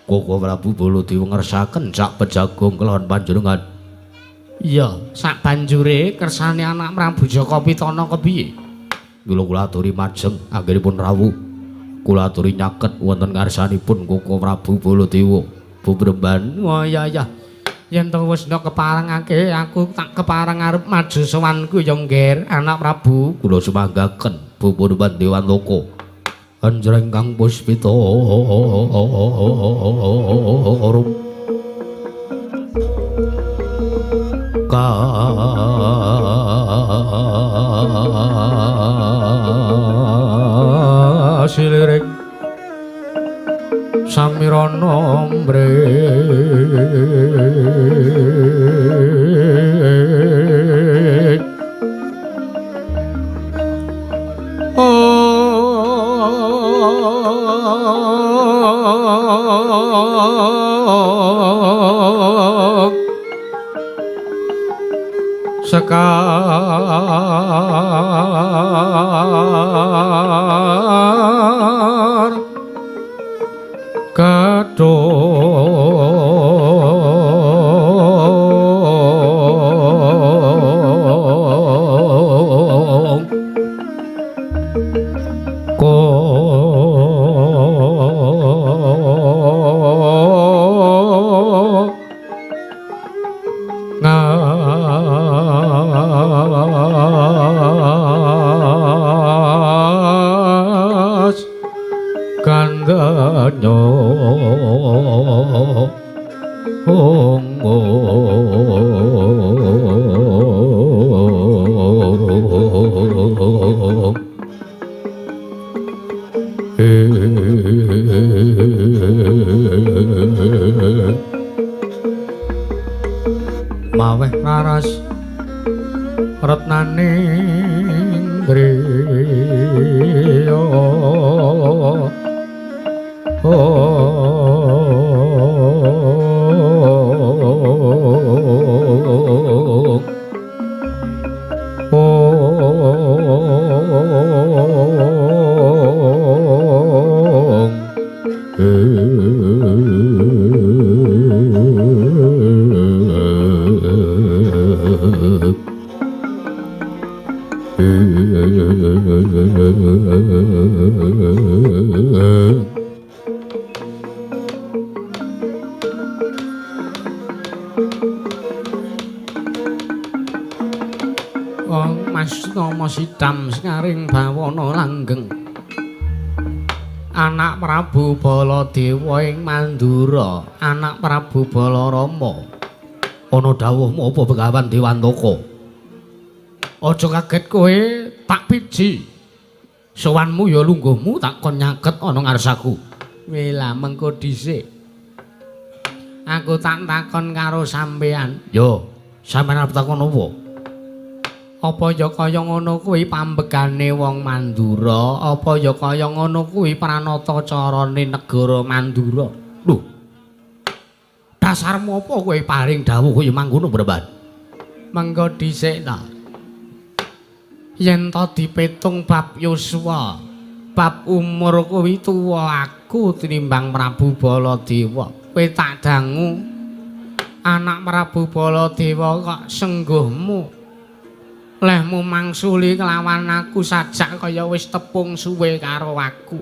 Koko Prabu Baladewa ngersaken sak pejagong kelawan panjenengan. Iya, sak banjure kersane anak Prabu Jaka Pitana kepiye? Kula kula aturi majeng anggenipun rawuh. Kula aturi nyaket wonten ngarsanipun Koko Prabu Baladewa. Pupuneman. Oh iya iya. Yen to wis ndok keparengake aku tak kepareng arep maju sowanku ya Ngger, anak Prabu. Kula sumanggaken Pupuneman Dewantaka. Anjreng kang puspita arum kasiliring samirana mrih Sekar kadung ko ngas kandhanyo maweh raras retnaning griya. Mas Nama Sidam sekaring bawana langgeng anak Prabu Baladewa ing Mandura, anak Prabu Balarama. Ana dawuhmu apa Begawan Dewantaka? Aja kaget kowe tak piji. Sowanmu ya lungguhmu tak kon nyaket ana ngarsaku. Wela mengko dhisik. Aku tak takon karo sampean. Yo, sampean arep takon apa? Apa ya kaya ngono kuwi pambegane wong Mandura, apa ya kaya ngono kuwi pranata carane negara Mandura? Lho. Dasarmu apa kowe paring dawuh kaya mangkono, Breban? Mengko dhisik ta. Yen to dipetung bab yuswa, bab umur kuwi tuwa aku tinimbang Prabu Baladewa. Kowe tak dangu anak Prabu Baladewa kok sengguhmu lehmu mangsuli kelawan aku sajak kaya wis tepung suwe karo aku.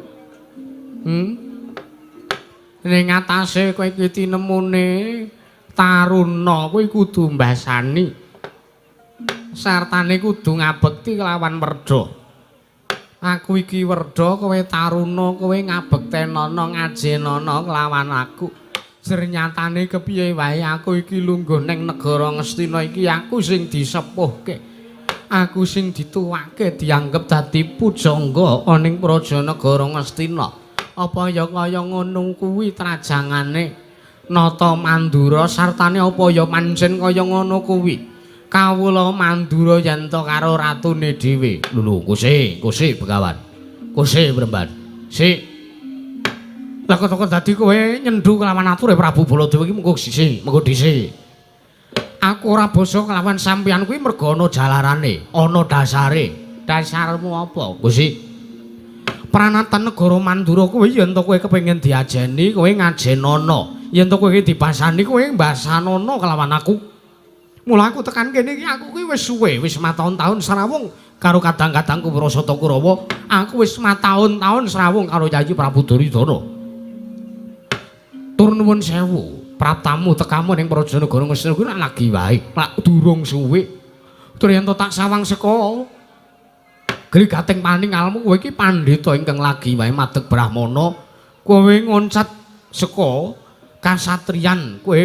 Ning atase kowe iki tinemune taruna kowe kudu mbasani. Sartane kudu ngabekti kelawan werda. Aku iki werda, kowe taruna, kowe ngabektenana ngajenana kelawan aku. Sernyatane kepiye wae aku iki lungguh ning negara Ngastina iki aku sing disepuhke. Aku sing dituwake dianggep dadi pujangga ana ing praja negara Ngastina. Apa ya kaya ngono kuwi trajangane Nata Mandura sartane apa ya pancen kaya ngono kuwi? Kawula Mandura yen to karo ratune dhewe. Lho, kose, kose Begawan. Kose Bremban. Sik. Lah kok dadi kowe nyendhu kelawan ature Prabu Baladewa iki mengko sisi, mengko dhisik. Aku ora basa kelawan sampeyan kuwi mergo ana jalarane, ana dasare. Dasarmu apa, Gusti? Pranatan negara Mandura kuwi yen to kowe kepengin diajeni, kowe ngajenono. Yen to kowe dibasani, kowe mbasanono kelawan aku. Mula aku tekan kene iki aku kuwi wis suwe, wis mataun-taun srawung karo kadang-kadangku Prasata Kurawa. Aku wis mataun-taun srawung karo Yayi Prabu Duryudana. Tur nuwun sewu, praptamu tekamu ning Praja Negara Ngastina kuwi lagi wae, lak durung suwe. Tur yen to tak sawang saka grigating paningalmu kowe iki pandhita ingkang lagi wae madeg brahmana, kowe ngoncat saka kasatriyan, kowe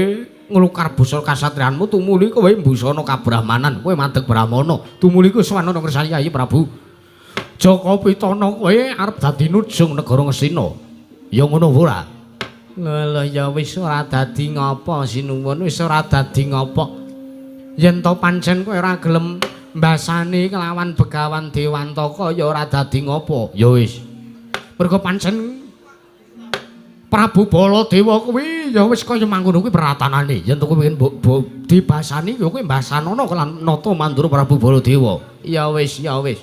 nglukar busana kasatriyanmu tumuli kowe mbusana kabrahmanan, kowe madeg brahmana, tumuli kowe sowan ana ngersani Yayi Prabu Jaka Pitana, kowe arep dadi nujung negara Ngastina. Ya ngono ora? Lha ya wis ora dadi ngapa sinuwun, wis ora dadi ngapa. Yen to pancen kowe ora gelem mbasani kelawan Begawan Dewantaka ya ora dadi ngapa. Ya wis. Mergo pancen Prabu Baladewa kuwi ya wis kaya mangkono kuwi pratanane. Yen to kowe pengen mbok dibasani ya kowe mbasanono kelan nata Mandura Prabu Baladewa. Ya wis, ya wis.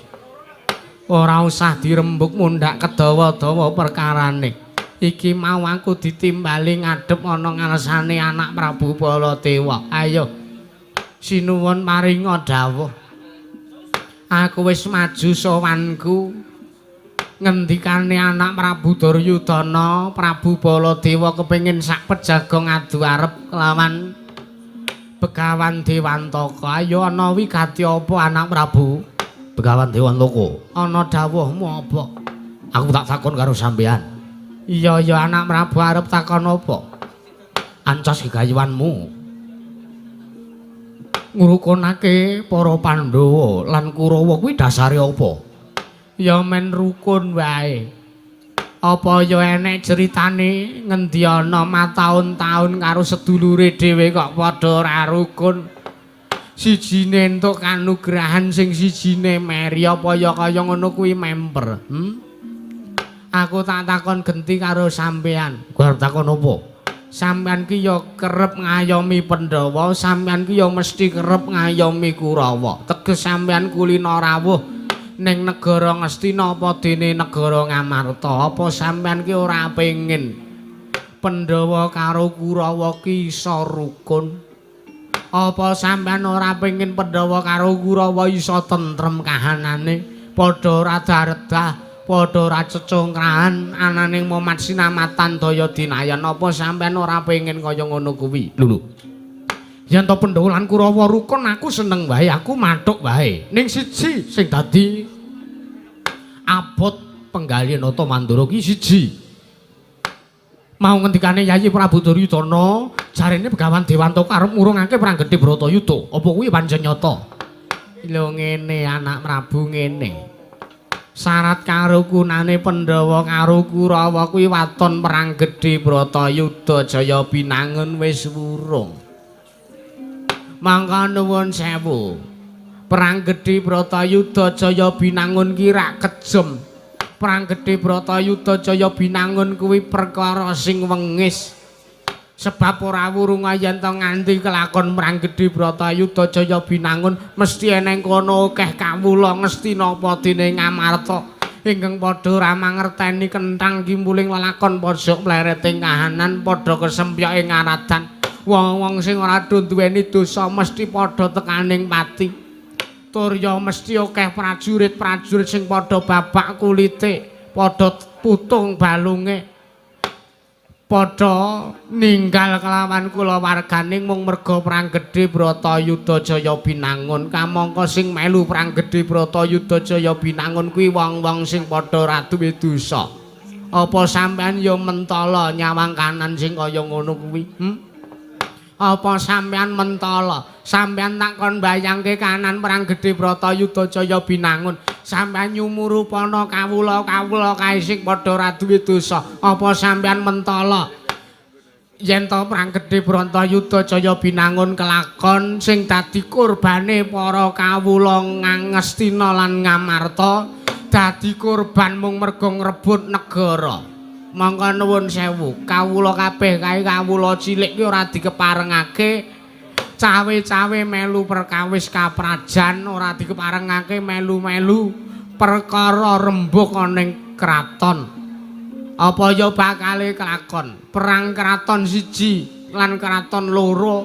Ora usah dirembuk mundhak kedawa-dawa perkarane. Iki mau aku ditimbali ngadhep ana ngarsane anak Prabu Baladewa. Ayo sinuwun maringa dawuh. Aku wis maju sowanku. Ngendikane anak Prabu Duryudana, Prabu Baladewa kepengin sak pejaga ngadu arep kelawan Begawan Dewantaka. Ayo ana wigati apa anak Prabu? Begawan Dewantaka. Ana dawuhmu apa? Aku tak takon karo sampeyan. Iya ya anak Prabu arep takon apa? Ancas gegayuhanmu ngrukunake para Pandhawa lan Kurawa kuwi dasare apa? Ya men rukun wae. Apa ya enek critane ngendi ana mataun-taun karo sedulure dhewe kok padha ora rukun? Sijine entuk kanugrahan sing sijine meri, apa ya kaya ngono kuwi memper? Aku tak takon genti karo sampean. Kowe arep takon apa? Sampean ki ya kerep ngayomi Pandhawa, sampean ki ya mesti kerep ngayomi Kurawa. Teges sampean kulina rawuh ning negara Ngastina apa dene negara Ngamarta? Apa sampean ki ora pengin Pandhawa karo Kurawa ki iso rukun? Apa sampean ora pengin Pandhawa karo Kurawa iso tentrem kahanane, padha ora daredah, padha ora cecongkrahan ananing momat sinamatan daya dinayan? Apa sampean ora pengin kaya ngono kuwi? Lho lho. Yen to Pandhawa lan Kurawa rukun aku seneng wae, aku mathuk wae. Ning siji sing dadi abot penggalih nata Mandura ki siji. Mau ngendikane Yayi Prabu Duryudana, jarene Begawan Dewantaka arep ngurungake perang gedhe Bratayuda. Apa kuwi pancen nyata? Lho ngene anak Prabu ngene. Syarat karukunane Pandhawa karo Kurawa kuwi waton perang gedhe Bratayuda Jaya Binangun wis wurung. Mangka nuwun sewu. Perang gedhe Bratayuda Jaya Binangun ki rak kejem. Perang gedhe Bratayuda Jaya Binangun kuwi perkara sing wengis. Sebab ora wurung yen to nganti kelakon perang gedhe Bratayuda Jaya Binangun mesti eneng kono akeh kawula Ngastina apa dene Ngamarta ingkang padha ora mangerteni kenthang kimpuling lelakon pojok mlereting kahanan padha kesempyok ing aradan. Wong-wong sing ora duweni dosa mesti padha tekaning pati. Tur ya mesti akeh prajurit-prajurit sing padha babak kulite, padha putung balunge, padha ninggal kelawan kulawarganing mung merga perang gedhe Bratayuda Jaya Binangun. Kamangka sing melu perang gedhe Bratayuda Jaya Binangun kuwi wong-wong sing padha ora duwe dosa. Apa sampean ya mentala nyawang kanan sing kaya ngono kuwi? Apa sampean mentala? Sampean tak kon bayangke kanan perang gedhe Bratayuda Jaya Binangun. Sampean nyumurupana kawula-kawula kae sing padha ora duwe dosa. Apa sampean mentala? Yen to perang gedhe Bratayuda Jaya Binangun kelakon sing dadi kurbane para kawula Ngastina lan Ngamarta dadi korban mung merga ngrebut negara. Mongko nuwun sewu, kawula kabeh kae kawula cilik ki ora dikeparengake cawe-cawe melu perkawis kaprajan, ora dikeparengake melu-melu perkara rembug ana ning kraton. Apa ya bakale kelakon perang kraton siji lan kraton loro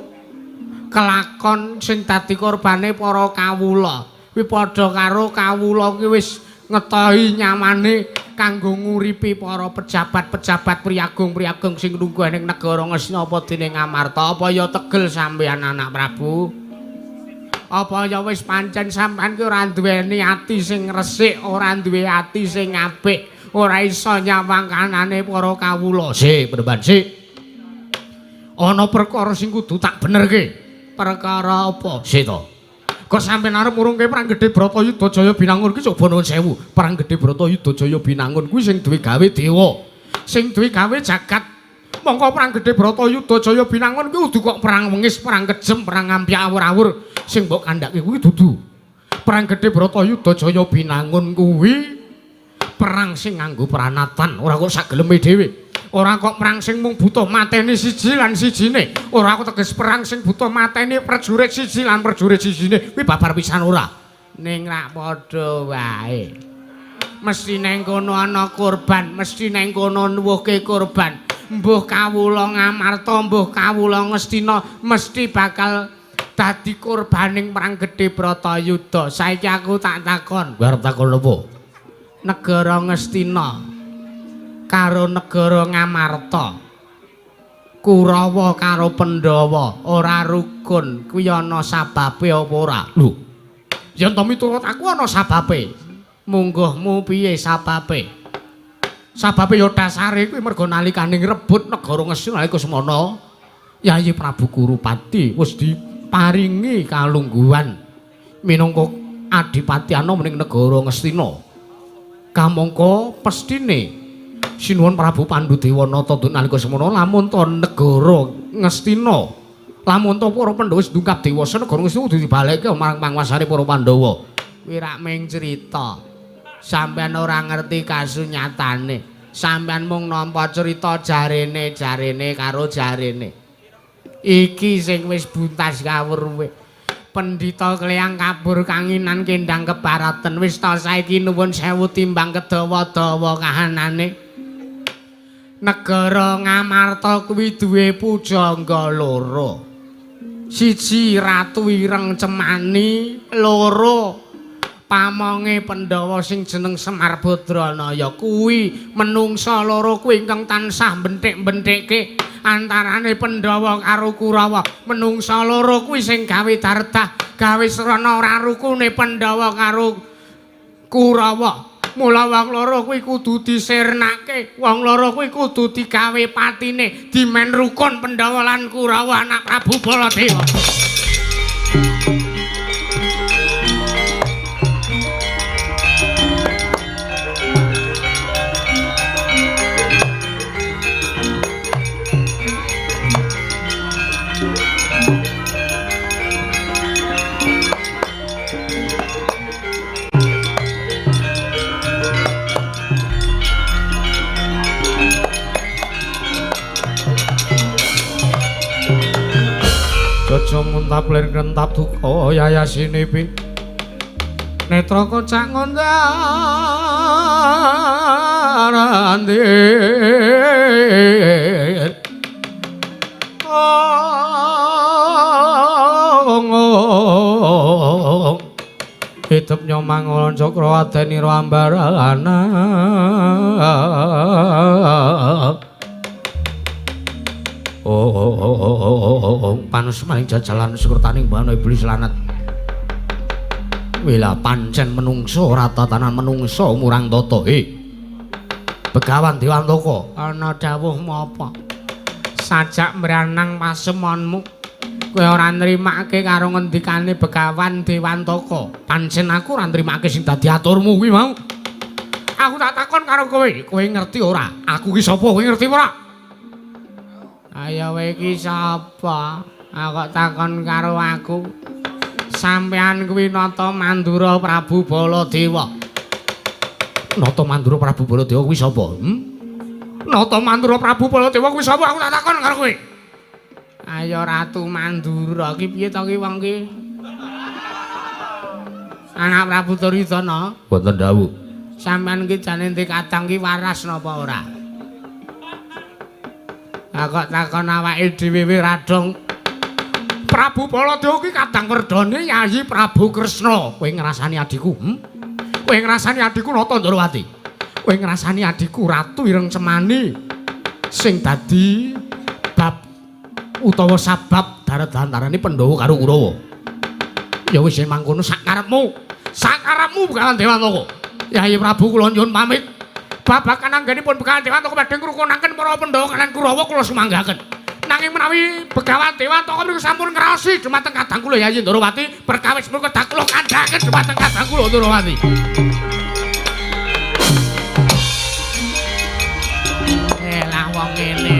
kelakon sing dadi korbane para kawula. Kuwi padha karo kawula kuwi wis ngetohi nyamane kanggo nguripi para pejabat-pejabat priyagung-priyagung sing lungguh ning negara Ngastina apa dene Ngamarta. Apa ya tegel sampeyan anak Prabu? Apa ya wis pancen sampeyan ki ora duweni ati sing resik, ora duwe ati sing apik, ora iso nyawang kanane para kawula. Sik, Penemban, sik. Ana perkara sing kudu tak benerke. Perkara apa? Sik to. Kok sampeyan arep murungke perang gedhe Bratayuda Jaya Binangun kuwi coba nuwun sewu. Perang gedhe Bratayuda Jaya Binangun kuwi sing duwe gawe dewa. Sing duwe gawe jagat. Mongko perang gedhe Bratayuda Jaya Binangun kuwi kudu kok perang wengis, perang kejem, perang ngampyak awur-awur. Sing mbok kandhake kuwi dudu. Perang gedhe Bratayuda Jaya Binangun kuwi perang sing nganggo pranatan, ora kok sak geleme dhewe. Ora kok perang sing mung butuh mateni siji lan sijine. Ora kok teges perang sing butuh mateni prajurit siji lan prajurit sijine. Kuwi babar pisan ora. Ning rak padha wae. Mesti neng kono ana korban, mesti neng kono nuwuhke korban. Mbuh kawula Ngamarta, mbuh kawula Ngastina mesti bakal dadi korbaning perang gedhe Bratayuda. Saiki aku tak takon. Kowe arep takon apa? Negara Ngastina karo negara Ngamarta, Kurawa karo Pandhawa ora rukun, kuwi ana sababe apa ora? Lho, yen to miturut aku ana sababe. Mungguhmu piye sababe? Sababe ya dasare kuwi mergo nalikane ngrebut negara Ngastina nalika semana Yayi Prabu Kurupati wis diparingi kalungguhan minangka adipati anom ning negara Ngastina. Kamangka pestine Sinuwun Prabu Pandudewanata nalika semono lamun ta negara Ngastina, lamun ta para Pandhawa wis ndungkap dewasa, negara Ngastina kudu dibalekke marang panguwasane para Pandhawa. Kuwi rak mung crita. Sampeyan ora ngerti kasunyatane. Sampeyan mung nampa crita jarene-jarene karo jarene. Iki sing wis buntas kawruhe. Pendhita kleyang kabur kanginan kendang kebaraten wis ta saiki nuwun sewu timbang kedawa-dawa kahanane. Negara Ngamarta kuwi duwe pujangga loro. Siji Ratu Ireng Cemani, loro pamonge Pandhawa sing jeneng Semar Badranaya. Kuwi menungsa loro kuwi ingkang tansah benthik-benthikke antarane Pandhawa karo Kurawa. Menungsa loro kuwi sing gawe dardah, gawe srana ora rukune Pandhawa karo Kurawa. Mula wong loro kuwi kudu disirnake, wong loro kuwi kudu digawe patine, dimen rukun Pandhawa lan Kurawa anak Prabu Baladewa. Aja muntap lir ngentap duka yayasine pi. Netra kocak ngondarandir. Ong. Hidup nyomangolan cakra adenira ambarana. Oh, panus maring jajalan sekertaning bana iblis lanat. Wila pancen menungso ora tatanan menungso murang tata. Begawan Dewantaka, ana dawuh apa? Sajak mbranang pasemonmu, kowe ora nrimake karo ngendikane Begawan Dewantaka. Pancen aku ora nrimake sing dadi aturmu kuwi mau. Aku tak takon karo kowe, kowe ngerti ora? Aku ki sapa? Kowe ngerti ora? Ayo kowe iki sapa? Aku kok takon karo aku. Sampean kuwi Nata Mandura Prabu Baladewa. Nata Mandura Prabu Baladewa kuwi sapa? Nata Mandura Prabu Baladewa kuwi sapa? Aku tak takon karo kowe. Ayo Ratu Mandura ki piye to ki wong ki? Anak Prabu Duryudana. Wonten dawuh. Sampeyan ki jane ndek kadang ki waras napa ora? Ah kok takon awake dhewe radong. Prabu Baladewa ki kadang werdane Yayi Prabu Kresna. Kowe ngrasani adhiku, Kowe ngrasani adhiku Nata Ndorowati. Kowe ngrasani adhiku Ratu Ireng Cemani sing dadi bab utawa sabab darat-dantarane Pandhawa karo Kurawa. Ya wis yen mangkono sak karepmu. Sak karepmu Begawan Dewantaka. Yayi Prabu kula nyuwun pamit. Babagan anggenipun Begawan Dewantaka badhe ngrukunaken para Pandhawa kaliyan Kurawa kula sumanggaken. Nanging menawi Begawan Dewantaka mriku sampun ngraosi dumateng kadang kula Yayi Ndorowati, perkawis menika kedah kula kandhaken dumateng kadang kula Ndorowati. Elah wong ngene.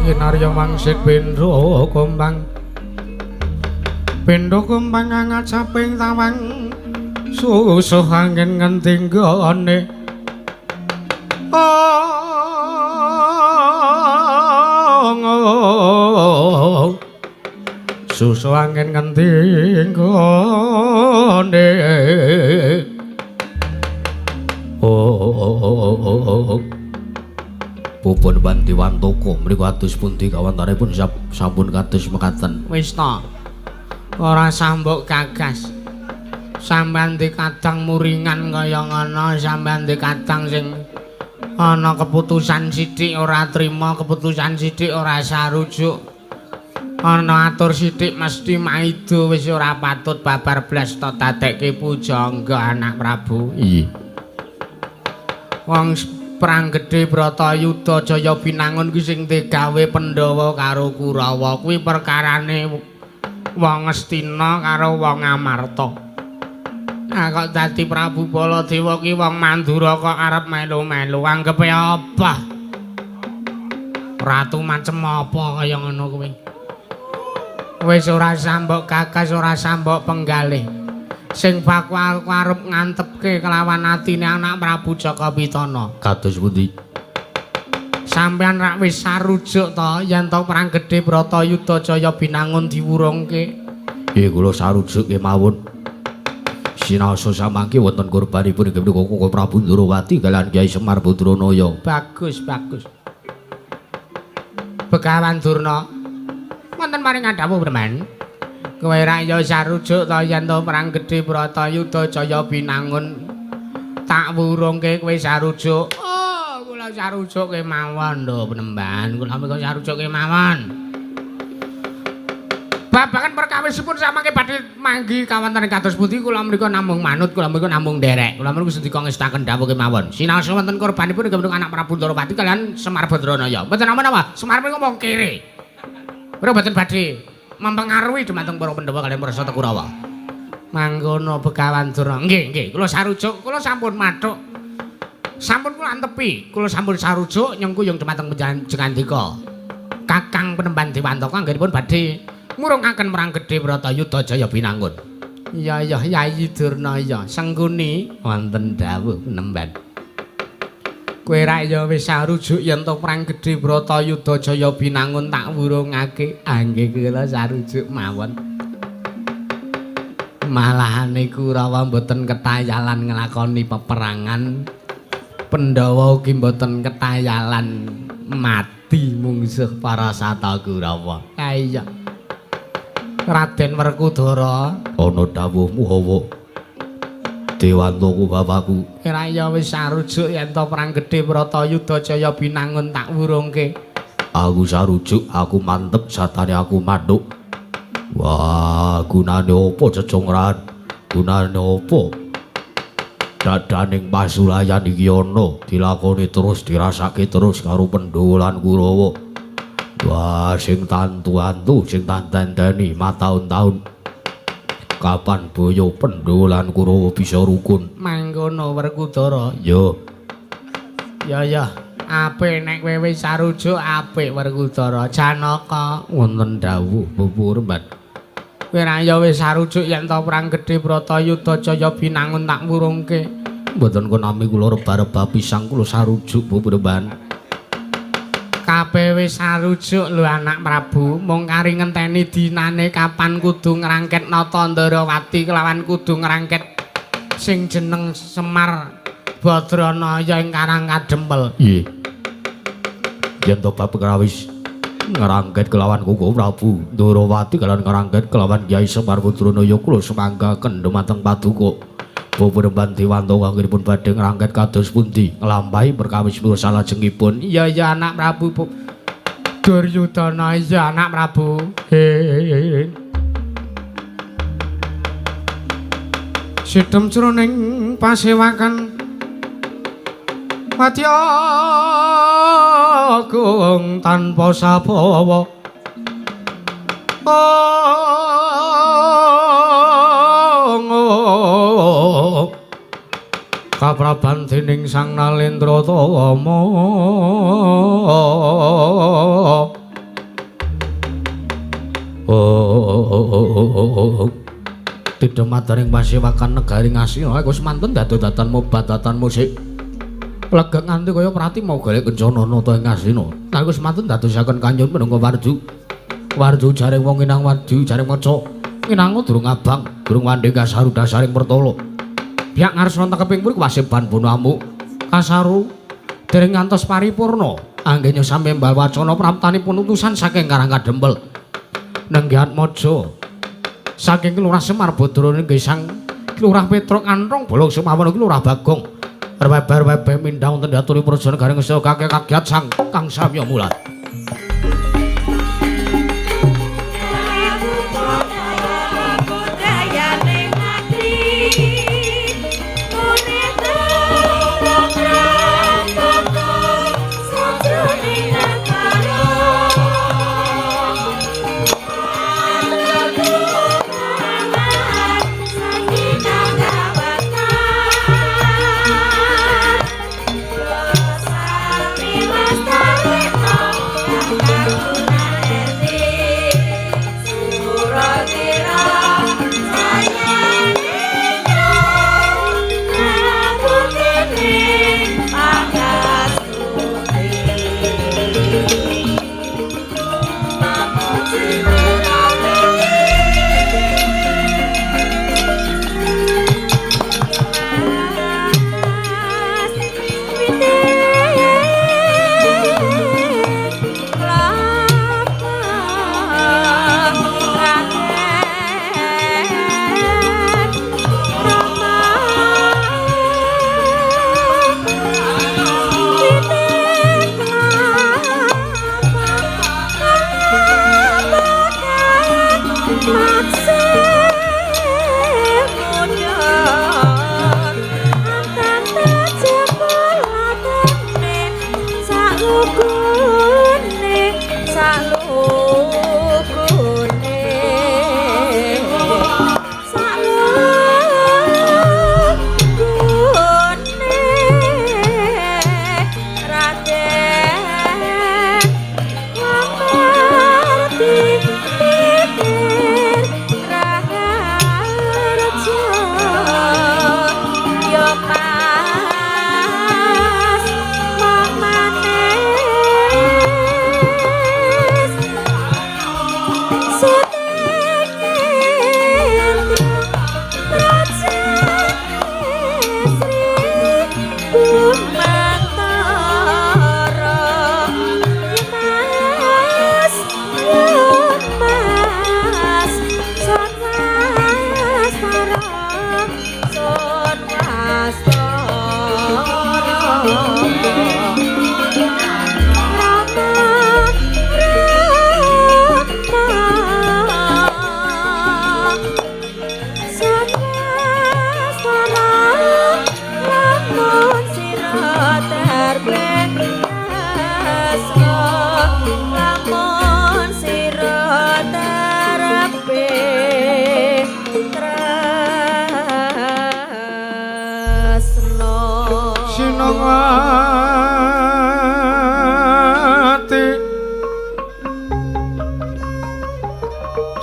Kinarya wangsit bendho kumbang. Bendho kumbang angacaping tawang susuh angin ngendi nggone. Susuh angin ngendi nggone. Pupun Bandiwantaka mriku atus pundi kawantanipun sampun kados mekaten. Wis ta. Ora sambok gagas. Sampeyan dikadang muringan kaya ngono, sampeyan dikadang sing ana keputusan sithik ora trima, keputusan sithik ora sarujuk. Ana atur sithik mesti maido, wis ora patut babar blas to dadekke pujangga anak Prabu. Iya. Wong perang gedhe Bratayuda Jaya Binangun kuwi sing digawe Pandhawa karo Kurawa kuwi perkarane wong Ngastina karo wong Amarta. Ah kok dadi Prabu Baladewa ki wong Mandura kok arep melu-melu anggepe apa? Ratu macem apa kaya ngono kuwi? Wis ora sambok gagas, ora sambok penggalih. Sing bakal arep ngantepke kelawan atine anak Prabu Jaka Pitana. Kados pundi? Sampeyan rak wis sarujuk to yen to perang gedhe Bratayuda Jaya Binangun diwurungke? Nggih, kula sarujuk kemawon. Sinaosa samangke wonten korbanipun inggih menika Prabu Ndorowati kaliyan Kyai Semar Badranaya. Bagus, bagus. Begawan Durna, wonten maring dawuh Breman. Kowe rak ya sarujuk to yen to perang gedhe Bratayuda Jaya Binangun tak wurungke kowe sarujuk. Oh, kula sarujuk kemawon lho penemban. Kula menika sarujuk kemawon. Babagan perkawisipun samangke badhe manggi kawontenan kados pundi kula menika namung manut, kula menika namung nderek. Kula menika sendika ngestaken dawuh kemawon. Sinaosa wonten korbanipun inggih menika anak Prabu Ndorowati kaliyan Semar Badranaya. Mboten napa-napa, Semar menika wong kere. Kula mboten badhe mempengaruhi dumateng para Pandhawa kaliyan para Sata Kurawa. Mangkono Begawan Durna. Nggih, nggih, kula sarujuk, kula sampun mathuk. Sampun kula antepi, kula sampun sarujuk nyengkuyung dumateng Jengandika. Kakang Penemban Dewantaka anggenipun badhe murungaken perang gedhe Bratayuda Jaya Binangun. Iya, iya, Yayi Durna iya, Sengkuni wonten dawuh Penemban. Kowe rak ya wis sarujuk yen to perang gedhe Bratayuda Jaya Binangun tak wurungake. Ah nggih kula sarujuk mawon. Malahane Kurawa mboten ketayalan nglakoni peperangan. Pandhawa ugi mboten ketayalan mati mungsuh para Sata Kurawa. Ha iya. Raden Werkudara, Ana dawuhmu Hawa. Dewantaku bapakku. Ora ya wis sarujuk yen to perang gedhe Bratayuda Jaya Binangun tak wurungke. Aku sarujuk, aku mantep satane aku manuk. Wah, gunane apa cecungran? Gunane apa? Dadaning pasulayan iki ana, dilakoni terus, dirasake terus karo Pandhawa lan Kurawa. Wah, sing tantu-antu, sing tantenteni mataun-taun. Kapan boyo Pandhawa lan Kurawa bisa rukun? Mangkono Werkudara. Yo. Ya ya, apik nek kowe wis sarujuk apik Werkudara. Janaka wonten dawuh Bapak Remban. Kowe ra ya wis sarujuk yen to perang gedhe Bratayuda Jaya Binangun tak wurungke. Mboten konami kula reba-reba pisang kula sarujuk Bapak Remban. Kabeh wis sarujuk lho anak Prabu, mung kari ngenteni dinane kapan kudu ngrangket Nata Ndarawati kelawan kudu ngrangket sing jeneng Semar Badranaya ing Karang Kadempel. Nggih. Yen to bab krawis ngrangket kelawan Koko Prabu Ndarawati kalawan ngrangket kelawan Kyai Semar Badranaya kula semanggaken dumateng paduka. Bapak Remban Dewanta anggenipun badhe ngrangket kados pundi nglampahi perkawis kula salajengipun. Iya iya anak Prabu Duryudana, iya anak Prabu. He. Sidhem jroning pasewakan Wadya agung tanpa sabawa. Kapraban dening Sang Nalendra Tama. Tidhemadaring pasewakan negari Ngastina iku semanten dadi-dadan mobadatan musik. Legek nganti kaya prati mau golek kencana nata ing Ngastina. Nalika semanten dadosaken kanyun minangka warju. Warju jaring wong inang warju jaring maca. Inangu durung abang, durung wandhe kasaru dasaring pertala. Biak ngarsana tekeping puri kuwaseban bono amuk. Kasaru dereng ngantos paripurna. Anggenya samembal wacana praptanipun utusan saking Karang Kadempel. Nenggih Atmaja saking Lurah Semar Badrana nggih Sang Lurah Petruk Antrong Bolong Sumawon Lurah Bagong. Reweber-weber mindhang wonten diaturi praja negari ngesta kakek kagiat sang Kang Samya Mulat. Sami lestari.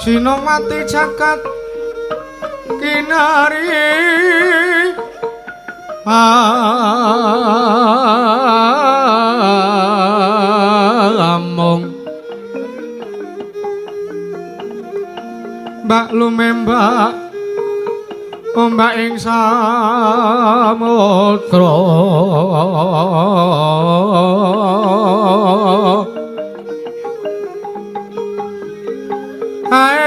Sinowati jagat kinari among mbak lumembak ombak ing samudra ae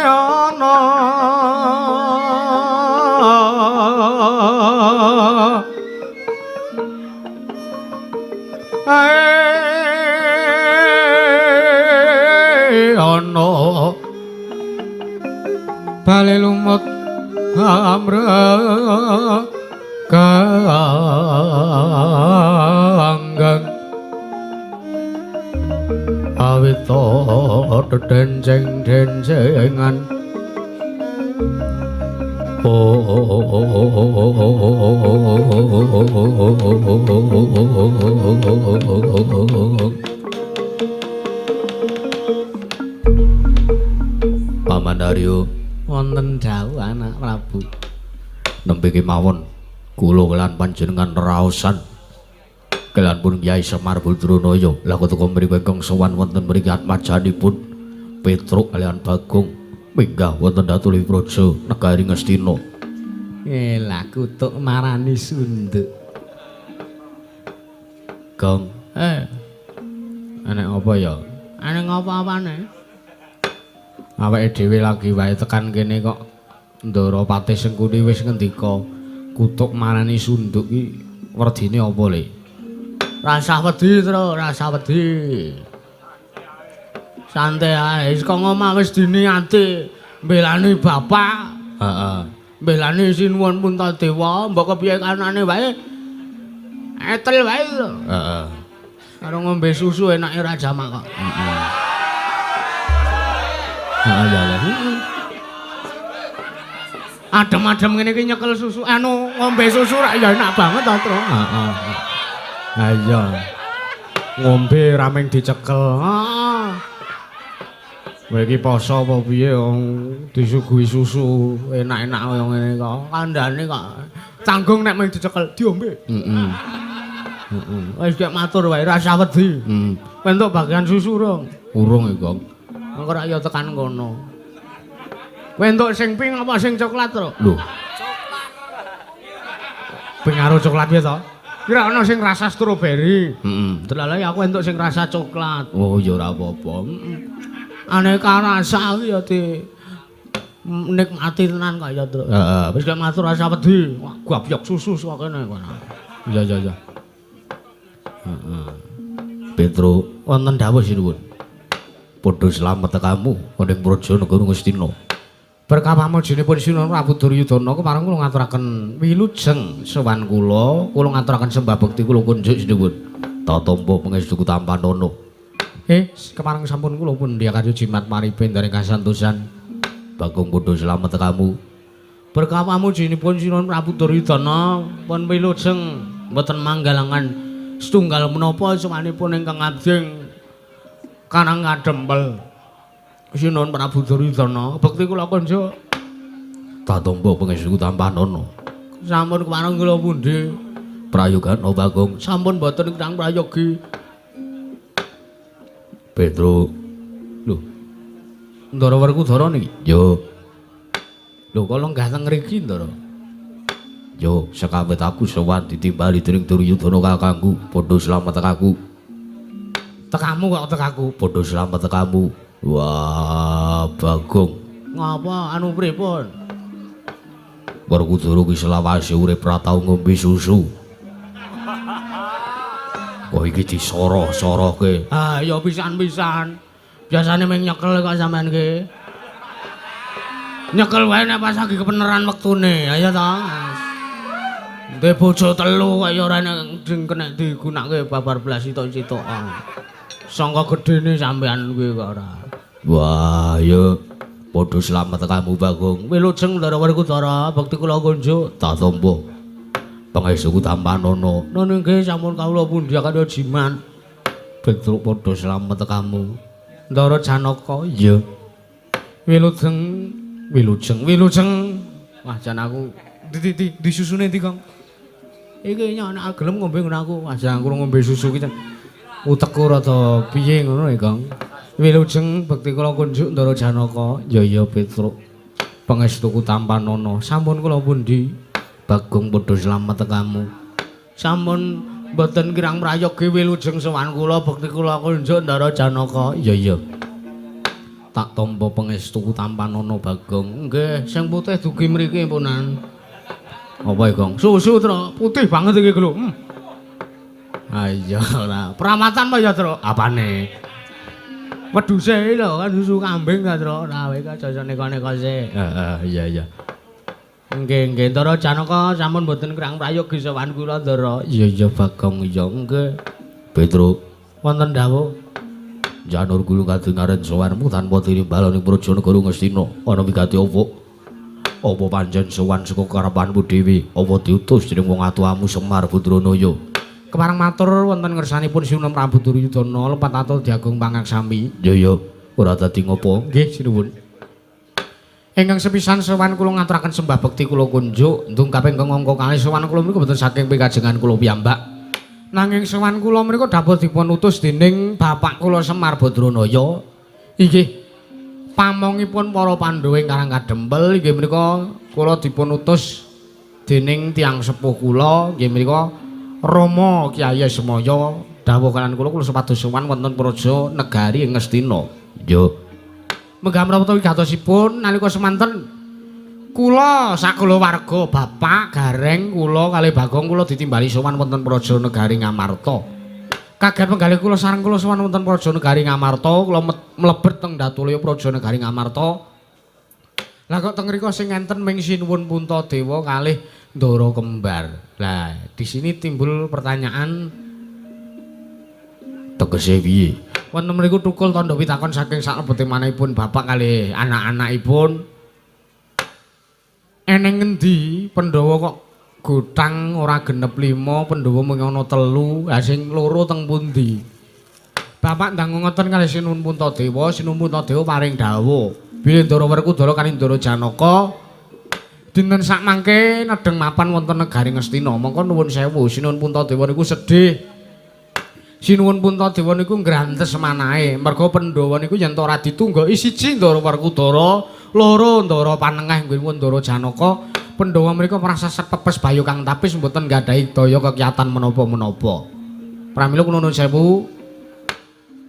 ana ae ana bale lumut amre kanggang awita dedenceng-dencengan Paman Aryo wonten dawuh anak Prabu nembe kemawon kula lan panjenengan raosan kelan pun Kyai Semar Badranaya lha teka mriku ingkang sowan wonten mriki atmajanipun Petruk kaliyan Bagong minggah wonten Datuli Praja negari Ngastina. Lah kutuk marani sunduk. Gong, enek apa ya? Enek apa-apane? Awake dhewe lagi wae tekan kene kok Ndara Patih Sengkuni wis ngendika kutuk marani sunduk ki werdine apa le? Rasah wedi, Tru, rasah wedi. Santai ae, saka ngomah wis diniati mbelani bapak. Heeh. Mbelani Sinuwun Puntadewa, mbok kepiye kanane wae. Etel wae lho. Heeh. Karo ngombe susu enake ra jamak kok. Heeh. Heeh ya ya. Adem-adem ngene iki nyekel susu, anu ngombe susu rak ya enak banget ta, Tru. Heeh. Ha iya. Ngombe ra mung dicekel. Heeh. Kowe iki poso apa piye wong disuguhi susu enak-enak kaya ngene kok. Kandhane kok tanggung nek mung dicekel diombe. Heeh. Heeh. Wis gek matur wae rasah wedi. Heeh. Entuk bagian susu rong. Urung iki, Gong. Engko rak ya tekan kono. Kowe entuk sing pink apa sing coklat, Tru? Lho. Coklat. Pink karo coklat piye to? Kira ana sing rasa stroberi. Heeh. Delalae aku entuk sing rasa coklat. Oh ya ora apa-apa. Aneka rasa iki ya di nikmati tenan kok ya, Tru. Heeh. Wis gak matur rasa wedi. Wah, gabyok susu kene kono. Iya iya iya. Heeh. Petro wonten dawuh sinuwun. Padha slamet tekamu ning Praja Negara Ngastina. Berkah pamujinipun Sinuwun Prabu Duryudana kepareng kula ngaturaken wilujeng sowan kula, kula ngaturaken sembah bekti kula kunjuk sinuwun. Tatampa pangestu tampanana. Kepareng sampun kula pun ndiakarya jimat maribe ndaring kasantosan. Bagong padha slamet tekamu. Berkah pamujinipun Sinuwun Prabu Duryudana pun wilujeng mboten manggalangan setunggal menapa sowanipun ingkang abdi Karang Kadempel. Sinuwun Prabu Duryudana, bekti kula kunjuk. Tatampa pangestu tampanana. Sampun kepareng kula pundi? Prayogana Bagong. Sampun mboten kirang prayogi. Petro. Lho. Ndara Werkudara niki? Yo. Lho kok lenggah teng ngriki, Ndara? Yo, sekawet aku sowan ditimbali dening Duryudana kakangku, padha slamet tekaku. Tekamu kok tekaku? Padha slamet tekamu. Wah, Bagong. Ngapa anu pripun? Werkudara ki selawase urip ra tau ngombe susu. Kok iki disoroh-sorohke? Ah, ya pisan-pisan. Biasane mung nyekel kok sampean ki. Nyekel wae nek pas lagi kebeneran wektune, ayo ta. Ndek bojo telu kaya ora nek kena digunakake babar blas sitok-sitokan. Sangka gedene sampean kuwi kok ora. Wah, ya padha slamet tekamu Bagong. Wilujeng Ndara Werkudara, bekti kula kunjuk. Tatampa. Pangestuku tampanana. Nun nggih sampun kawula pundhakaken jimat. Petruk padha slamet tekamu. Ndara Janaka. Iya. Wilujeng, wilujeng, wilujeng. Wah, jan aku di susune ndi, Kang? Iki nyok nek gelem ngombe ngono aku. Wah, jan aku ngombe susu iki utekku rada piye ngono ya, Kang. Wilujeng bekti kula kunjuk Ndara Janaka. Ya ya Petruk. Pangestuku tampanana. Sampun kula pundi? Bagong padha slamet tekamu. Sampun mboten kirang prayogi wilujeng sowan kula bekti kula kunjuk Ndara Janaka. Ya ya. Tak tampa pangestuku tampanana Bagong. Nggih, sing putih dugi mriki punan. Apa ya, Kang? Susu, Tru. Putih banget iki lho. Ayo ora. Perawatan apa ya, Tru? Apane? Wedhuse lho kan susu kambing ta, Tru. Ora kowe aja neko-neko sik. Heeh, iya iya. Nggih, nggih, Ndara Janaka sampun mboten kirang prayogi sowan kula, Ndara. Iya iya Bagong, iya nggih. Petruk, Wonten dawuh. Janur gulu kadingaren sowanmu tanpa tinimbal ning Praja Negara Ngastina. Ana wigati apa? Apa pancen sowan saka karepanmu dhewe? Apa diutus dening wong atuwamu Semar Badranaya? Kepareng matur wonten ngersanipun Sinuwun Prabu Duryudana lepat atur diagung pangaksami. Ya ya, ora dadi ngopo. Nggih, sinuwun. Ingkang sepisan sowan kula ngaturaken sembah bekti kula kunjuk ndungkap ingkang angka kalih sowan kula menika mboten saking pikajengan kula piyambak. Nanging sowan kula menika dapur dipun utus dening bapak kula Semar Badranaya. Inggih pamongipun para Pandhawa ing Karang Kadempel inggih menika kula dipun utus dening tiyang sepuh kula inggih menika Rama Kyai Semaya dawuh kalian kula kula supados sowan wonten Praja Negari ing Ngastina. Ya. Menggah menapa wigatosipun nalika semanten kula sakulawarga bapak gareng kula kalih Bagong kula ditimbali sowan wonten Praja Negari Ngamarta. Kaget penggalih kula sareng kula sowan wonten Praja Negari Ngamarta, kula mlebet teng Datulaya Praja Negari Ngamarta. Lah kok teng mriku sing enten ming Sinuwun Puntadewa kalih Ndara Kembar. Lah di sini timbul pertanyaan Tegese piye? Wonten mriku tukul tandha pitakon saking saklebete manahipun bapak kalih anak-anakipun. Eneng ngendi Pandhawa kok gotang ora genep 5, Pandhawa mung ana 3, ha sing loro teng pundi? Bapak ndang ngoten kalih Sinuwun Puntadewa, Sinuwun Puntadewa paring dawuh. Bilih Ndara Werkudara kalih Ndara Janaka dinten sakmangke nedheng mapan wonten negari Ngastina. Mongko nuwun sewu, Sinuwun Puntadewa niku sedih. Sinuwun Puntadewa niku nggrantes manahe, merga Pandhawa niku yen ora ditunggoki siji Ndara Werkudara, loro Ndara Panengah nggih Ndara Janaka, Pandhawa mriku prasasat pepes bayu kang tapis mboten nggadahi daya kekiyatan menapa-menapa. Pramila kula nuwun sewu.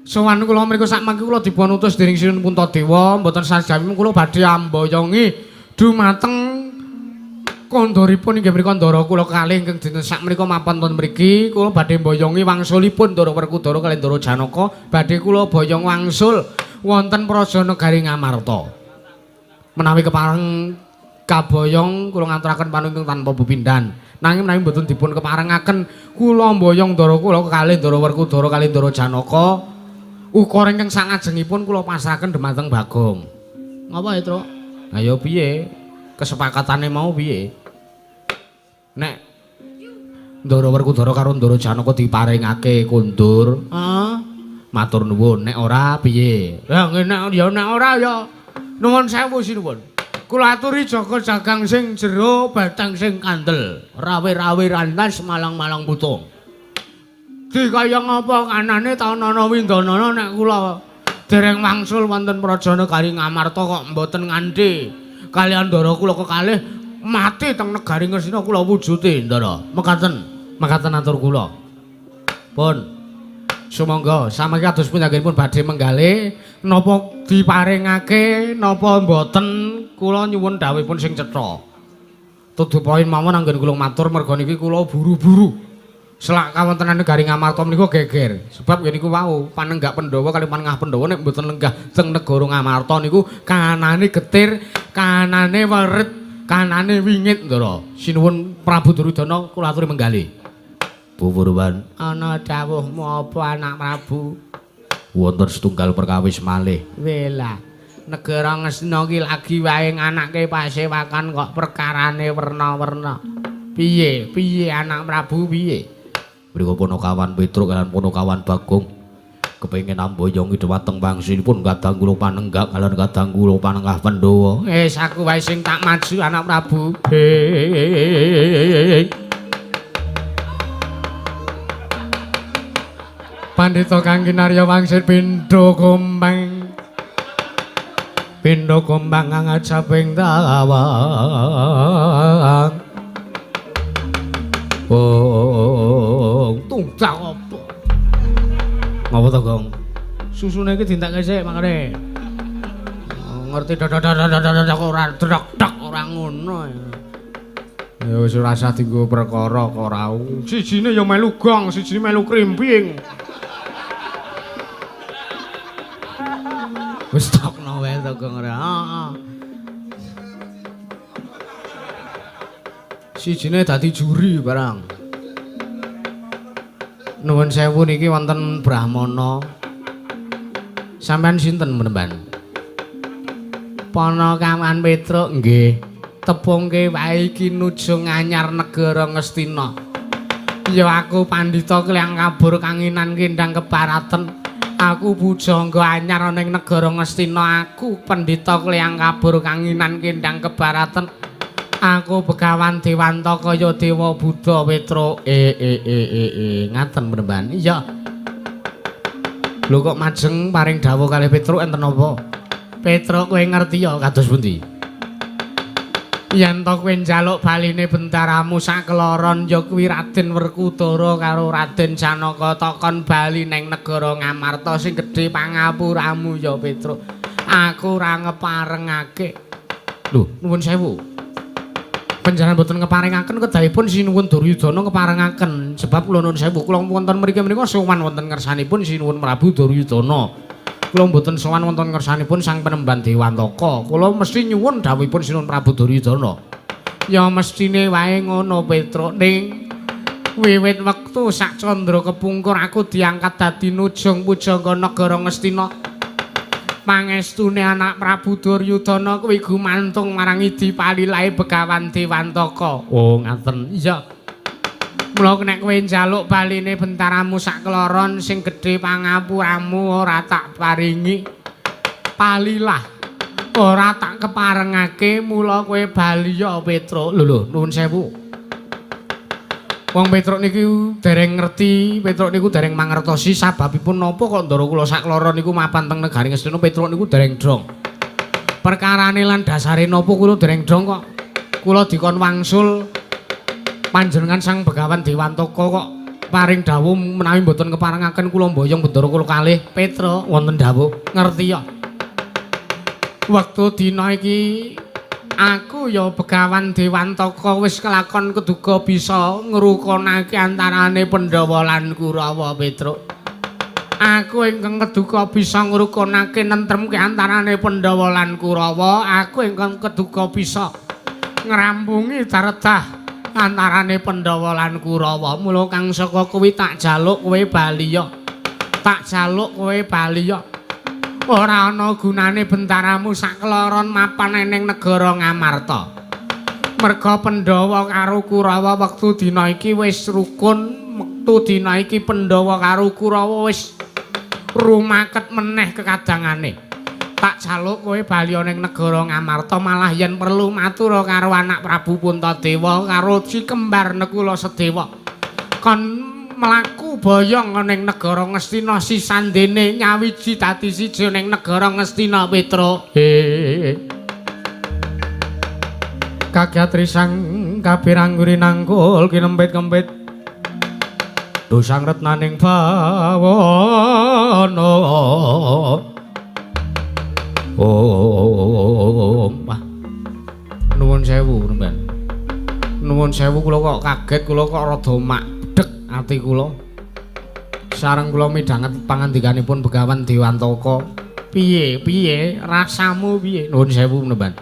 Sowan kula mriku sakmangke kula dipun utus dening Sinuwun Puntadewa, mboten sajamipun kula badhe amboyongi dumateng kandharipun inggih mriku ndara kula kalih ingkang dinten sakmenika mapan wonten mriki, kula badhe mboyongi wangsulipun Ndara Werkudara kalih Ndara Janaka, badhe kula boyong wangsul wonten Praja Negari Ngamarta. Menawi kepareng kaboyong kula ngaturaken panuwun tanpa pepindhan. Nanging menawi mboten dipun keparengaken kula mboyong ndara kula kalih Ndara Werkudara kalih Ndara Janaka, ukara ingkang salajengipun kula pasrahaken dhumateng Bagong. Ngapa ya, Truk? Ayo piye? Kesepakatane mau piye? Nek Ndara Werkudara karo Ndara Janaka diparingake kondur, matur nuwun. Nek ora piye? Lah nek ya nek ora ya nuwun sewu sinuwun. Kula aturi jaga jagang sing jero, batang sing kandel, rawe-rawe rantas malang-malang putung. Di kaya ngapa kanane taunana windanana nek kula dereng wangsul wonten Praja Negari Ngamarta kok mboten nganti kalian ndara kula kekalih mati teng negari Ngastina kula wujude ndara. Mekaten, mekaten atur kula. Pun sumangga samangke kados punjangipun badhe menggalih napa diparingake napa mboten kula nyuwun dawuhipun sing cetha. Tudu poin mawon anggen kula matur merga niki kula buru-buru. Selak kawontenan negari Ngamarta menika geger. Sebab nggih niku wau panenggak Pandhawa kali panengah Pandhawa nek mboten lenggah teng negara Ngamarta niku kanane getir, kanane weret, kanane wingit ndara. Sinuwun Prabu Duryudana kula aturi menggalih. Purwan, Ana dawuhmu apa anak Prabu? Wonten setunggal perkawis malih. Wela, negara Ngastina iki lagi wae nganake pasewakan kok perkarane werna-werna. Piye? Piye anak Prabu piye? Mriku Panakawan Petruk lan Panakawan Bagong. Kepengin amboyong dhumateng wangsulipun kadang kula panenggak kaliyan kadang kula panengah Pandhawa. Wis aku wae sing tak maju anak Prabu. Pandhita kang kinarya wangsit pindha gombang. Pindha gombang ngajaping tawang. Oh, tunggang apa? Ngapa to, Gong? Susune iki dintekke sik mangkane. Ngerti dodok ora drok-dok ora ngono. Ya wis ora usah dienggo perkara kok ora. Sijine ya melu gong, sijine melu krimping. Wis tokno wae to, Gong ora. Heeh. Sijine dadi juri barang. Nuwun sewu niki wonten Brahmana. Sampeyan sinten menemban? Panakawan Petruk nggih. Tepungke wae iki nuju nganyar negara Ngastina. Ya aku pandhita Kliang Kabur kanginan kendang keparaten. Aku pujangga anyar ana ing negara Ngastina. Aku pandhita Kliang Kabur kanginan kendang kebaraten. Aku Begawan Dewantaka ya Dewa Buddha Petruk. Ngaten menemban. Iya. Lho kok majeng paring dawuh kalih Petruk enten napa? Petruk kowe ngerti ya kados pundi? Yen to kowe njaluk baline bentaramu sakeloron ya kuwi Raden Werkudara karo Raden Janaka tokon bali neng negara Ngamarta sing gedhe pangapuramu ya Petruk. Aku ora ngeparengake. Lho, nuwun sewu. Panjenengan boten ngeparengaken kedahipun Sinuwun Duryudana ngeparengaken sebab kula nuwun sewu kula wonten mriki menika sowan wonten ngersanipun Sinuwun Prabu Duryudana. Kula mboten sowan wonten ngersanipun Sang Penemban Dewantaka. Kula mesti nyuwun dawuhipun Sinuwun Prabu Duryudana. Ya mestine wae ngono Petruk ning wiwit wektu sak candra kepungkur aku diangkat dadi nujung pujangga negara Ngastina. Pangestune anak Prabu Duryudana kuwi gumantung marang Idi palilahe Begawan Dewantaka. Oh, ngaten. Iya. Mula nek kowe njaluk baline bentaramu sakloron sing gedhe pangapuramu ora tak paringi. Palilah ora tak keparengake mula kowe bali ya Petruk. Lho lho, nuwun sewu. Wong Petruk niku dereng ngerti, Petruk niku dereng mangertosi sababipun napa kok ndara kula sakloron niku mapan teng negari Ngastina Petruk niku dereng dong. Perkarane lan dasare napa kula dereng dong kok. Kula dikon wangsul panjenengan Sang Begawan Dewantaka kok paring dawuh menawi mboten keparengaken kula mboyong bendara kula kalih Petruk wonten dawuh. Ngerti ya. Wektu dina iki aku ya Begawan Dewantaka wis kelakon keduga bisa ngrukunake antarane Pandhawa lan Kurawa Petruk. Aku ingkang keduga bisa ngrukunake nentremke antarane Pandhawa lan Kurawa, aku ingkang keduga bisa ngrampungi daredah antarane Pandhawa lan Kurawa. Mula kang saka kuwi tak jaluk kowe bali ya. Tak jaluk kowe bali ya. Ora ana gunane bentaramu sakloron mapan ning negara Ngamarta. Merga Pandhawa karo Kurawa wektu dina iki wis rukun, wektu dina iki Pandhawa karo Kurawa wis rumaket meneh kekadangane. Tak jaluk kowe bali ning negara Ngamarta malah yen perlu matur karo anak Prabu Puntadewa karo si kembar Nekula Sedewa. Kon mlaku boyong ning negara Ngastina sisandene nyawiji dadi siji ning negara Ngastina Petruk. Kagyat risang kabirang nangkul kinempit-kempit dosang retnaning bawana. Oh, wah. Nuwun sewu, Mben. Nuwun sewu kula kok kaget, kula kok rada makdek ati kula. Sareng kula midhanget pangandikanipun Begawan Dewantaka. Piye, piye rasamu piye? Nuwun sewu, Mben.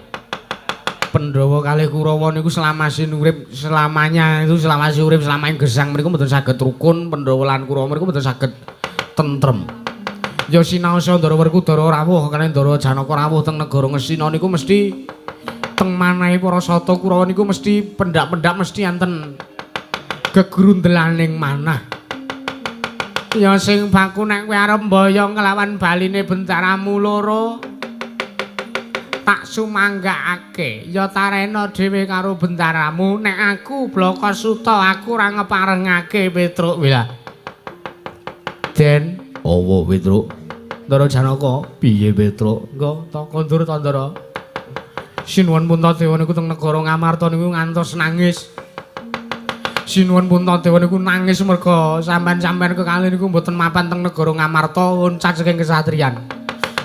Pandhawa kalih Kurawa niku selamase urip selamanya itu selamase urip selama ing gesang mriku mboten saged rukun. Pandhawa lan Kurawa mriku mboten saged tentrem. Ya sinaosa Ndara Werkudara rawuh kaliyan Ndara Janaka rawuh teng negara Ngastina niku mesti teng manahe para sata Kurawa niku mesti pendak-pendak mesti enten gegrundelaning manah. Ya sing baku nek kowe arep mboyong kelawan baline bendaramu loro tak sumanggakake. Ya tarena dhewe karo bendaramu. Nek aku Blaka Suta aku ora ngeparengake Petruk wila. Den Apa Petruk? Ndara Janaka, Piye Petruk? Engko tak kondur ta Ndara. Sinuwun Puntadewa niku teng negara Ngamarta niku ngantos nangis. Sinuwun Puntadewa niku nangis merga sampean-sampean kekalih niku mboten mapan teng negara Ngamarta loncat saking kesatriyan.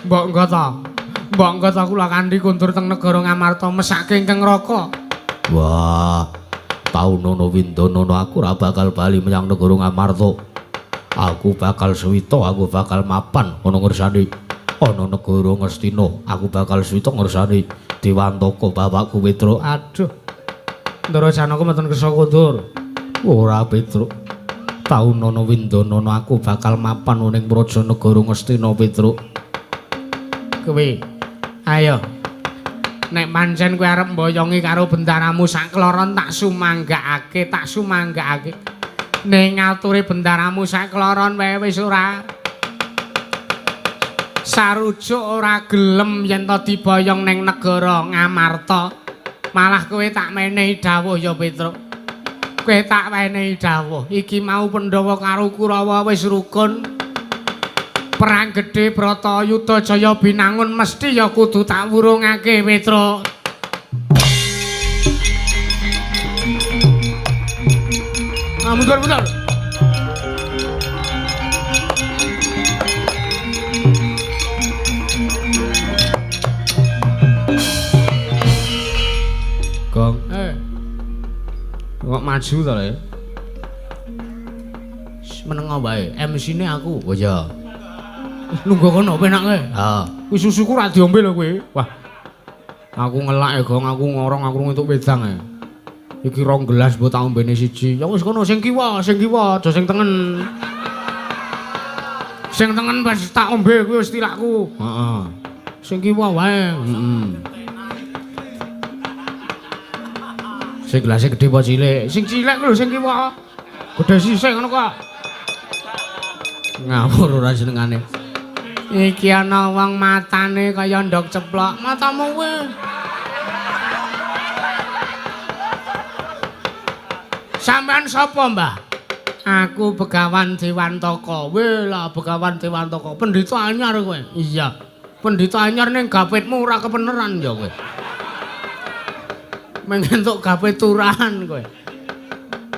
Mbok engko ta. Mbok engko ta kula kanthi kondur teng negara Ngamarta mesake ingkang raka. Wah, taunono windonono aku ora bakal bali menyang negara Ngamarta. Aku bakal suwita, aku bakal mapan ana ngersane ana negara Ngastina. Aku bakal suwita ngersane Dewantaka bapakku Petruk. Aduh. Ndara Janaka mboten kersa kondur. Ora Petruk. Taunono windonono aku bakal mapan ning praja negara Ngastina Petruk. Kowe ayo. Nek pancen kowe arep mboyongi karo bendaramu sakloron tak sumanggakake, tak sumanggakake. Ning ngature bendaramu sakloron wae wis ora sarujuk ora gelem yen to diboyong ning negara Ngamarta. Malah kowe tak menehi dawuh ya Petruk. Kowe tak menehi dawuh. Iki mau Pandhawa karo Kurawa wis rukun. Perang gedhe Bratayuda Jaya Binangun mesti ya kudu tak wurungake Petruk. Ah, mundur, mundur. Gong, Kok maju to le? Meneng wae, MC-ne aku. Oh iya. Nunggu kono penak kowe. Ha. Kuwi susuku ra diombe lho kowe. Wah. Aku ngelak ya, Gong, aku ngorong, aku entuk wedang e. Iki rong gelas mbok tak ombene siji. Ya wis kono sing kiwa, aja sing tengen. Sing tengen wis tak ombe kuwi wis tilakku. Heeh. Sing kiwa wae. Heeh. Sing gelase gedhe apa cilik? Sing cilik lho sing kiwa. Gedhe sisih ngono kok. Ngawur ora senengane. Iki ana wong matane kaya ndok ceplok. Matamu kuwi. Sampean sapa, Mbah? Aku Begawan Dewantaka. Weh lah Begawan Dewantaka. Pendhita anyar kowe. Iya. Pendhita anyar ning gapitmu ora kepeneran ya kowe. Meng entuk gapit turahan kowe.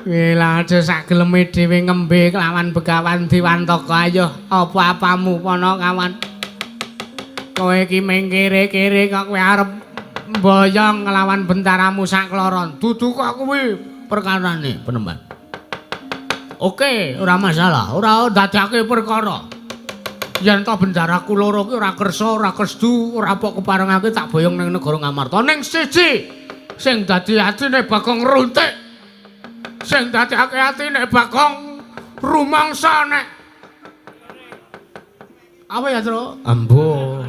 Weh lah aja sak geleme dhewe ngembe kelawan Begawan Dewantaka. Ayo apa-apamu pono kawan. Kowe iki meng kere-kere kok kowe arep mboyong kelawan bentaramu sakloron. Dudu kok kuwi perkarane penemban. Oke, ora masalah, ora ndadekake perkara. Yen to bendaraku loro ki ora kersa, ora kesdu, ora pok keparengake tak boyong ning negara Ngamarta. Ning siji sing dadi atine Bagong runtik. Sing dadekake atine Bagong rumangsa nek apa ya, Tru? Ambo.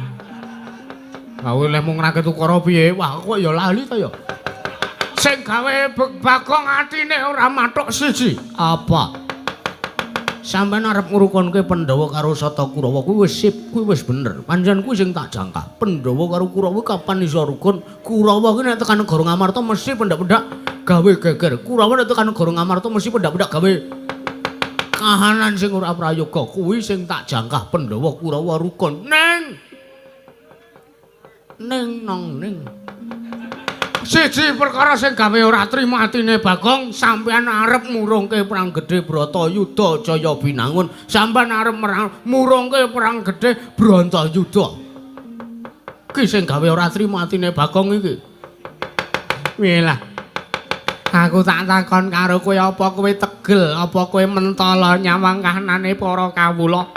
Gawe lehmu ngrakit ukara piye? Wah, kok ya lali to ya. Sing gawe Bagong atine ora mathuk siji. Apa? Sampeyan arep ngrukunke Pandhawa karo Sata Kurawa kuwi wis sip, kuwi wis bener. Pancen kuwi sing tak jangka. Pandhawa karo Kurawa kapan iso rukun? Kurawa ki nek tekan negara Ngamarta mesti pendak-pendak gawe geger. Kurawa nek tekan negara Ngamarta mesti pendak-pendak gawe kahanan sing ora prayoga. Kuwi sing tak jangka Pandhawa Kurawa rukun. Neng neng nong ning. Siji perkara sing gawe ora trima atine Bagong, sampeyan arep murungke perang gedhe Bratayuda Jaya Binangun, sampeyan arep murungke perang gedhe Bratayuda. Ki sing gawe ora trima atine Bagong iki. Wilah. Aku tak takon karo kowe apa kowe tegel, apa kowe mentala nyawang kahanane para kawula.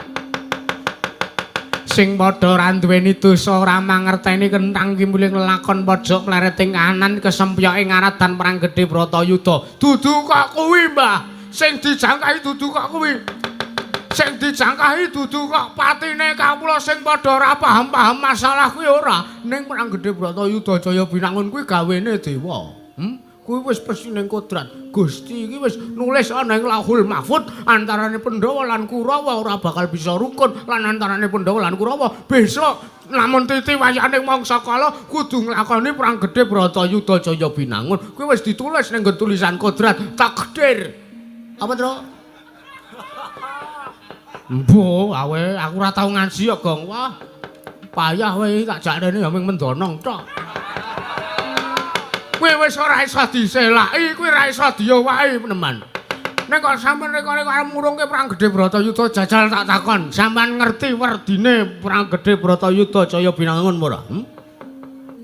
Sing padha ora duweni dosa ora mangerteni kenthang kimbuling lelakon pojok plereting kahanan kesempyoke ngaradan perang gedhe Bratayuda. Dudu kok kuwi, Mbah. Sing dijangkahi dudu kok kuwi. Sing dijangkahi dudu kok patine kawula sing padha ora paham-paham masalah kuwi ora. Ning perang gedhe Bratayuda Jaya Binangun kuwi gawene dewa. Kuwi wis pesining kodrat. Gusti iki wis nulis ana ing Lauhul Mahfud antarane Pandhawa lan Kurawa ora bakal bisa rukun lan antarane Pandhawa lan Kurawa besok lamun titi wayane mangsa kala kudu nglakoni perang gedhe Bratayuda Jaya Binangun. Kuwi wis ditulis ning nggon tulisan kodrat takdir. Apa, Tru? Mbuh, awe aku ora tau ngaji ya, Gong. Wah. Payah kowe tak jak rene ya mung mendonong tok. Kowe wis ora iso diselaki, kowe ora iso diowahi peneman. Nek kok sampean rek arep murungke perang gedhe Bratayuda jajal tak takon, sampean ngerti werdine perang gedhe Bratayuda Jaya Binangun ora?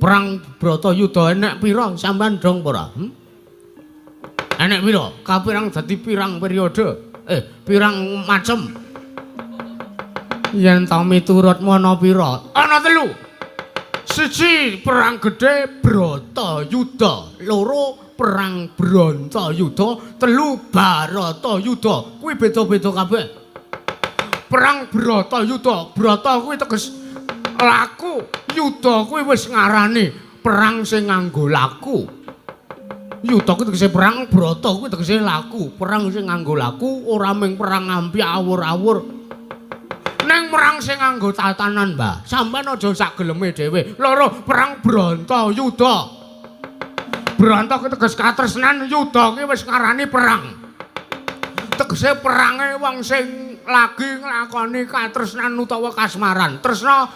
Perang Bratayuda enek pira sampean dong ora? Enek pira? Kapirang dadi pirang periode? Pirang macem? Yen ta miturutmu ana pira? Ana 3. 1 perang gedhe Bratayuda, 2 perang Brantayuda, 3 Baratayuda. Kuwi beda-beda kabeh. Perang Bratayuda, Brata kuwi teges laku, yuda kuwi wis ngarani perang sing nganggo laku. Yuda kuwi tegese perang, Brata kuwi tegese laku. Perang sing nganggo laku ora mung perang ngampi awur-awur. Neng perang sing nganggo tatanan, Mbah. Sampeyan aja sak geleme dhewe. 2 perang Brantayuda. Branta kuwi teges katresnan, yuda kuwi wis ngarani perang. Tegese perange wong sing lagi nglakoni katresnan utawa kasmaran. Tresna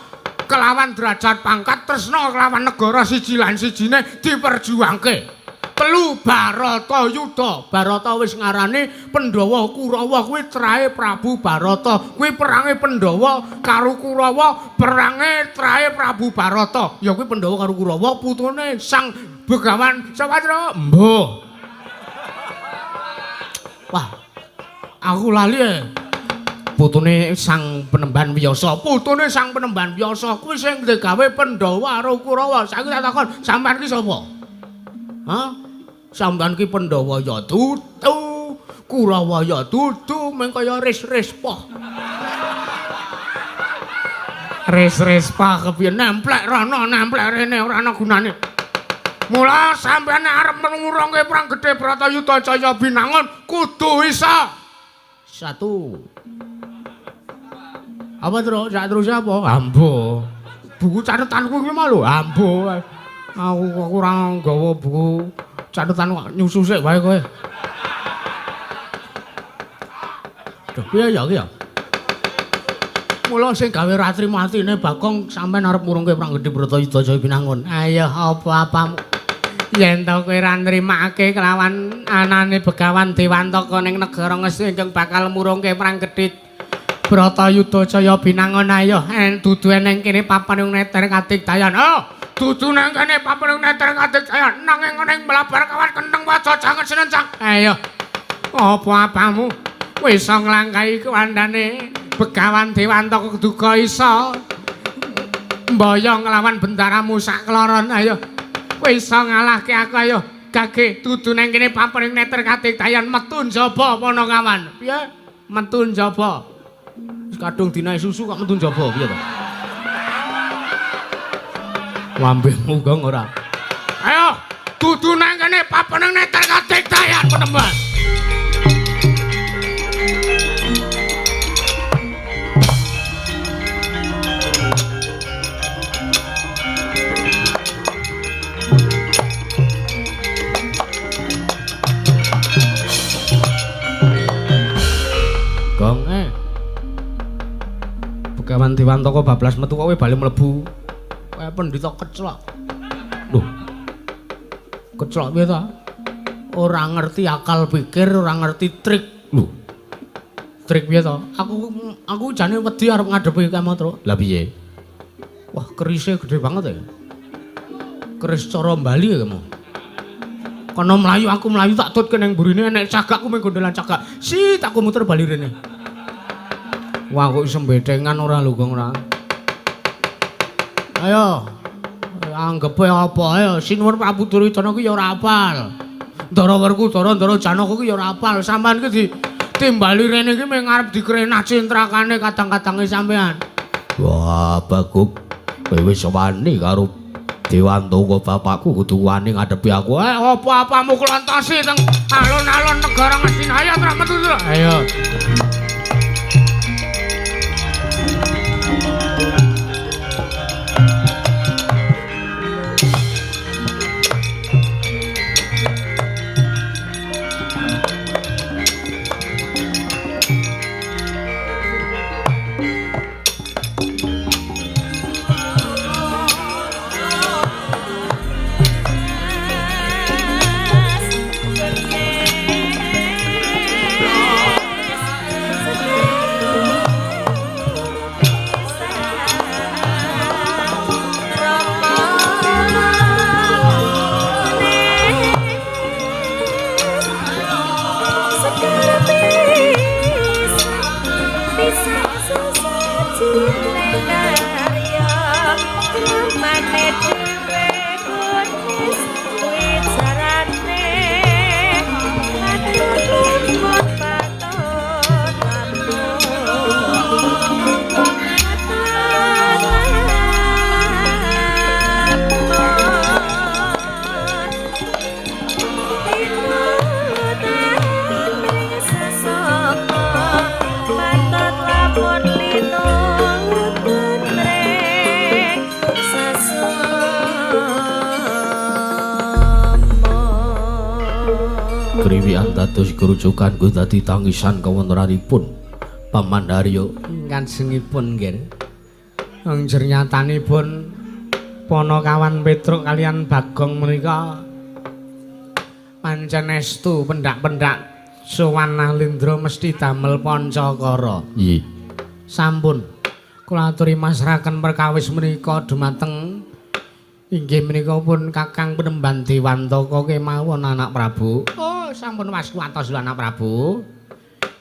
kelawan derajat pangkat, tresna kelawan negara siji lan sijine diperjuangke. 3 Baratayuda. Barata wis ngarani Pandhawa Kurawa kuwi trahe Prabu Barata. Kuwi perange Pandhawa karo Kurawa, perange trahe Prabu Barata. Ya kuwi Pandhawa karo Kurawa putune Sang Begawan Sawatra. Mbuh. Wah. Aku lali e. Putune Sang Penemban Wiyasa. Putune Sang Penemban Wiyasa kuwi sing digawe Pandhawa karo Kurawa. Saiki tak takon, sampean ki sapa? Hah? Sampeyan ki Pandhawa ya dudu, Kurawa ya dudu, mung kaya ris-ris poh. Ris-ris poh kepiye nemplek rono, nemplek rene ora ana gunane. Mula sampeyan nek arep ngurungke perang gedhe Bratayuda Jaya Binangun kudu isa. 1. Apa terus? Sak terus apa? Ambo. Buku catetanku kuwi mau lho, ambo. Aku ora nggawa buku catatan kok nyusu sik wae kowe. Duh, piye ya iki ya? Mula sing gawe ra trimo atine Bagong sampean arep murungke perang gedhe Bratayuda Jaya Binangun. Ayo apa-apamu. Yen to kowe ora nrimake kelawan anane Begawan Dewantaka ning negara Ngastina ingkang bakal murungke perang gedhe Bratayuda Jaya Binangun, ayo dudu eneng kene papan neter kadigdayan. Oh, dudu nang kene papan neter kadigdayan nanging ning mlabar kawan kenteng waja jangan senencang. Ayo apa-apamu wis nglangkahi kuwandane Begawan Dewantaka duka isa mboyong nglawan bendaramu sakloron. Ayo wis ngalahke aku. Ayo gage dudu nang kene papan neter kadigdayan metu njaba Panakawan. Piye metu njaba? Wis kadung dinae susu kok metu njaba piye to? Lambemu gong ora. Ayo, dudu nang kene papan neter kadigdayan penemban. Gong Begawan Dewantaka bablas metu kok kowe bali mlebu. Kaya pendhita keclok. Lho. Keclok piye ta? Ora ngerti akal pikir, ora ngerti trik. Lho. Trik piye ta? Aku jane wedi arep ngadepi Kamatra. Lah piye? Wah, kerise gede banget ya. Keris cara Bali ya kamu. Kono mlayu aku mlayu tak tutke ning mburine enek cagakku mung gondolan cagak. Sit aku muter bali rene. Wah, kok iso mbetengan ora lho, Gong ora. Ayo, anggepe apa? Ayo, sinuwun Prabu Duryudana ki ya ora apal. Ndara Werkudara, Ndara Janaka ki ya ora apal. Sampeyan ki ditimbali rene iki mung arep dikrenah cintrakane kadang-kadange sampean. Wah, Baguk, kowe wis wani karo Dewantaka bapakku kudu wani ngadepi aku. Apa-apamu kula entosi teng alun-alun negara Ngastina. Ayo trah metu. Ayo. Kriwian dados kerujukan ku dadi tangisan kawontenanipun Paman Haryo. Kanjengipun nggih. Wong jernyatanipun Panakawan Petruk kalian Bagong menika pancen estu pendak-pendak sowan Nalindra mesti damel pancakara. Nggih. Sampun kula aturi masraken perkawis menika dumateng inggih menika pun Kakang Penemban Dewantaka kemawon anak Prabu. Oh, sampun wastu atos lho anak Prabu.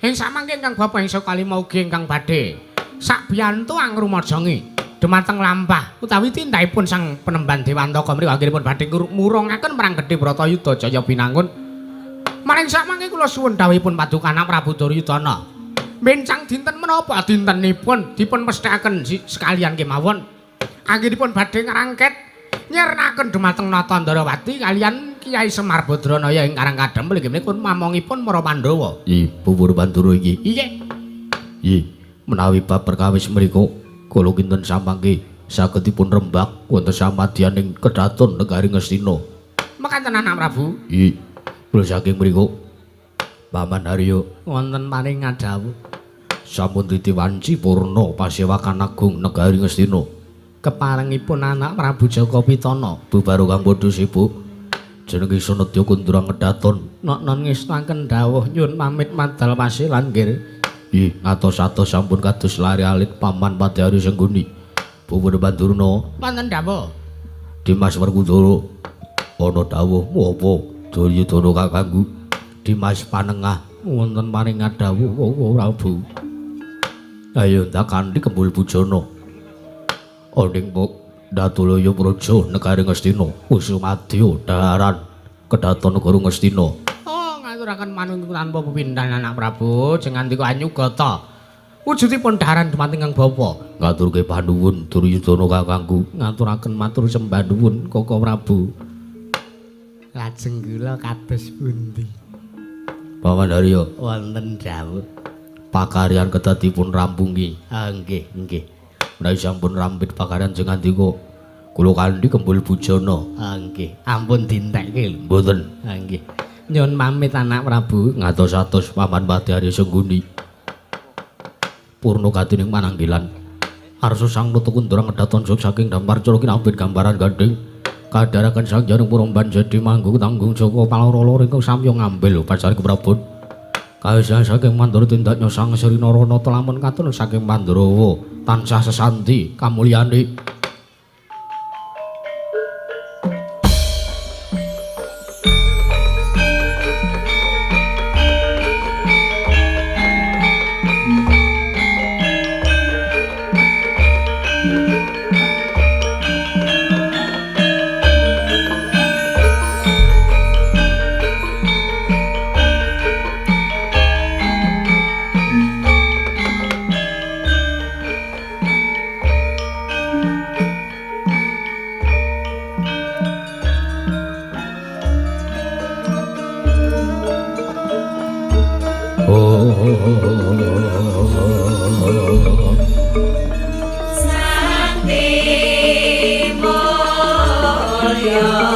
Ing samangke ingkang bapa ing sakalima ugi ingkang badhe sakbiyantu angrumajangi dumateng lampah utawi tindakipun Sang Penemban Dewantaka menika anggenipun badhe murungaken perang gedhe Bratayuda Jaya Binangun. Maring samangke kula suwun dawuhipun paduka anak Prabu Duryudana. Mencang dinten menapa dintenipun dipun mesthekaken sekalian kemawon. Anggenipun badhe ngrangket nyirnaken dumateng Nata Ndrawati kalian Kyai Semar Badranaya ing Karang Kadempel inggih menika mamongipun para Pandhawa. Nggih, Pupu Bandura iki. Nggih. Nggih, menawi bab perkawis mriku kula kinten samangke saged dipun rembak wonten samadyaning kedaton negari Ngastina. Mekaten anak Prabu. Nggih. Kula saking mriku Paman Haryo wonten paring ngadhawuh sampun titiwanci purna pasewakan agung negari Ngastina. Keparengipun anak Prabu Jaka Pitana. Bubaro kang padha sibuk jenenge Sanadya Kundra Ngedaton. Nok-non ngestakaken dawuh nyun pamit madal pasilan nggih. Nggih, ngatos-atos sampun kados lari alit Paman Padhari Sengguni. Pupu Bandurna wonten dawuh. Dimas Werkudara ana dawuh apa Duryudana kakangku. Dimas Panengah wonten paring dawuh Prabu. Ayo ndak kanthi kembul bujana. Oning pok Datulaya Praja negari Ngastina Kusumadya daharan kedaton negara Ngastina. Oh, ngaturaken manunggal tanpa pepindhan anak Prabu jengan dika anyugata. Wujudipun daharan dumateng Kang Bapa. Ngaturke panuwun Duryudana kakangku. Ngaturaken matur sembah nuwun Koko Prabu. Lajeng kula kados pundi? Paman Haryo wonten dawuh. Pakaryan kedah dipun rampungi. Ah, nggih, nggih. Menawi sampun rampit pakaryan jengan dika kula kanthi kembul bujana. Ah, nggih, ampun dintekke lho. Mboten. Ah, nggih. Nyun pamit anak Prabu. Ngatos-atos Paman Padhari Sengguni. Purna gatining mananggilan. Arsa sang Nata Kundra ngedaton sok saking dampar cara kinambit gambaran gandeng. Kadharaken sang jaring puromban jadi manggung tanggung jaka paloro-loro ingkang samya ngambil upacara keprabon. Kawisan saking Mandura tindaknya sang Sri Naranata lamun katon saking Pandhawa tansah sesanti kamulyane. Yo.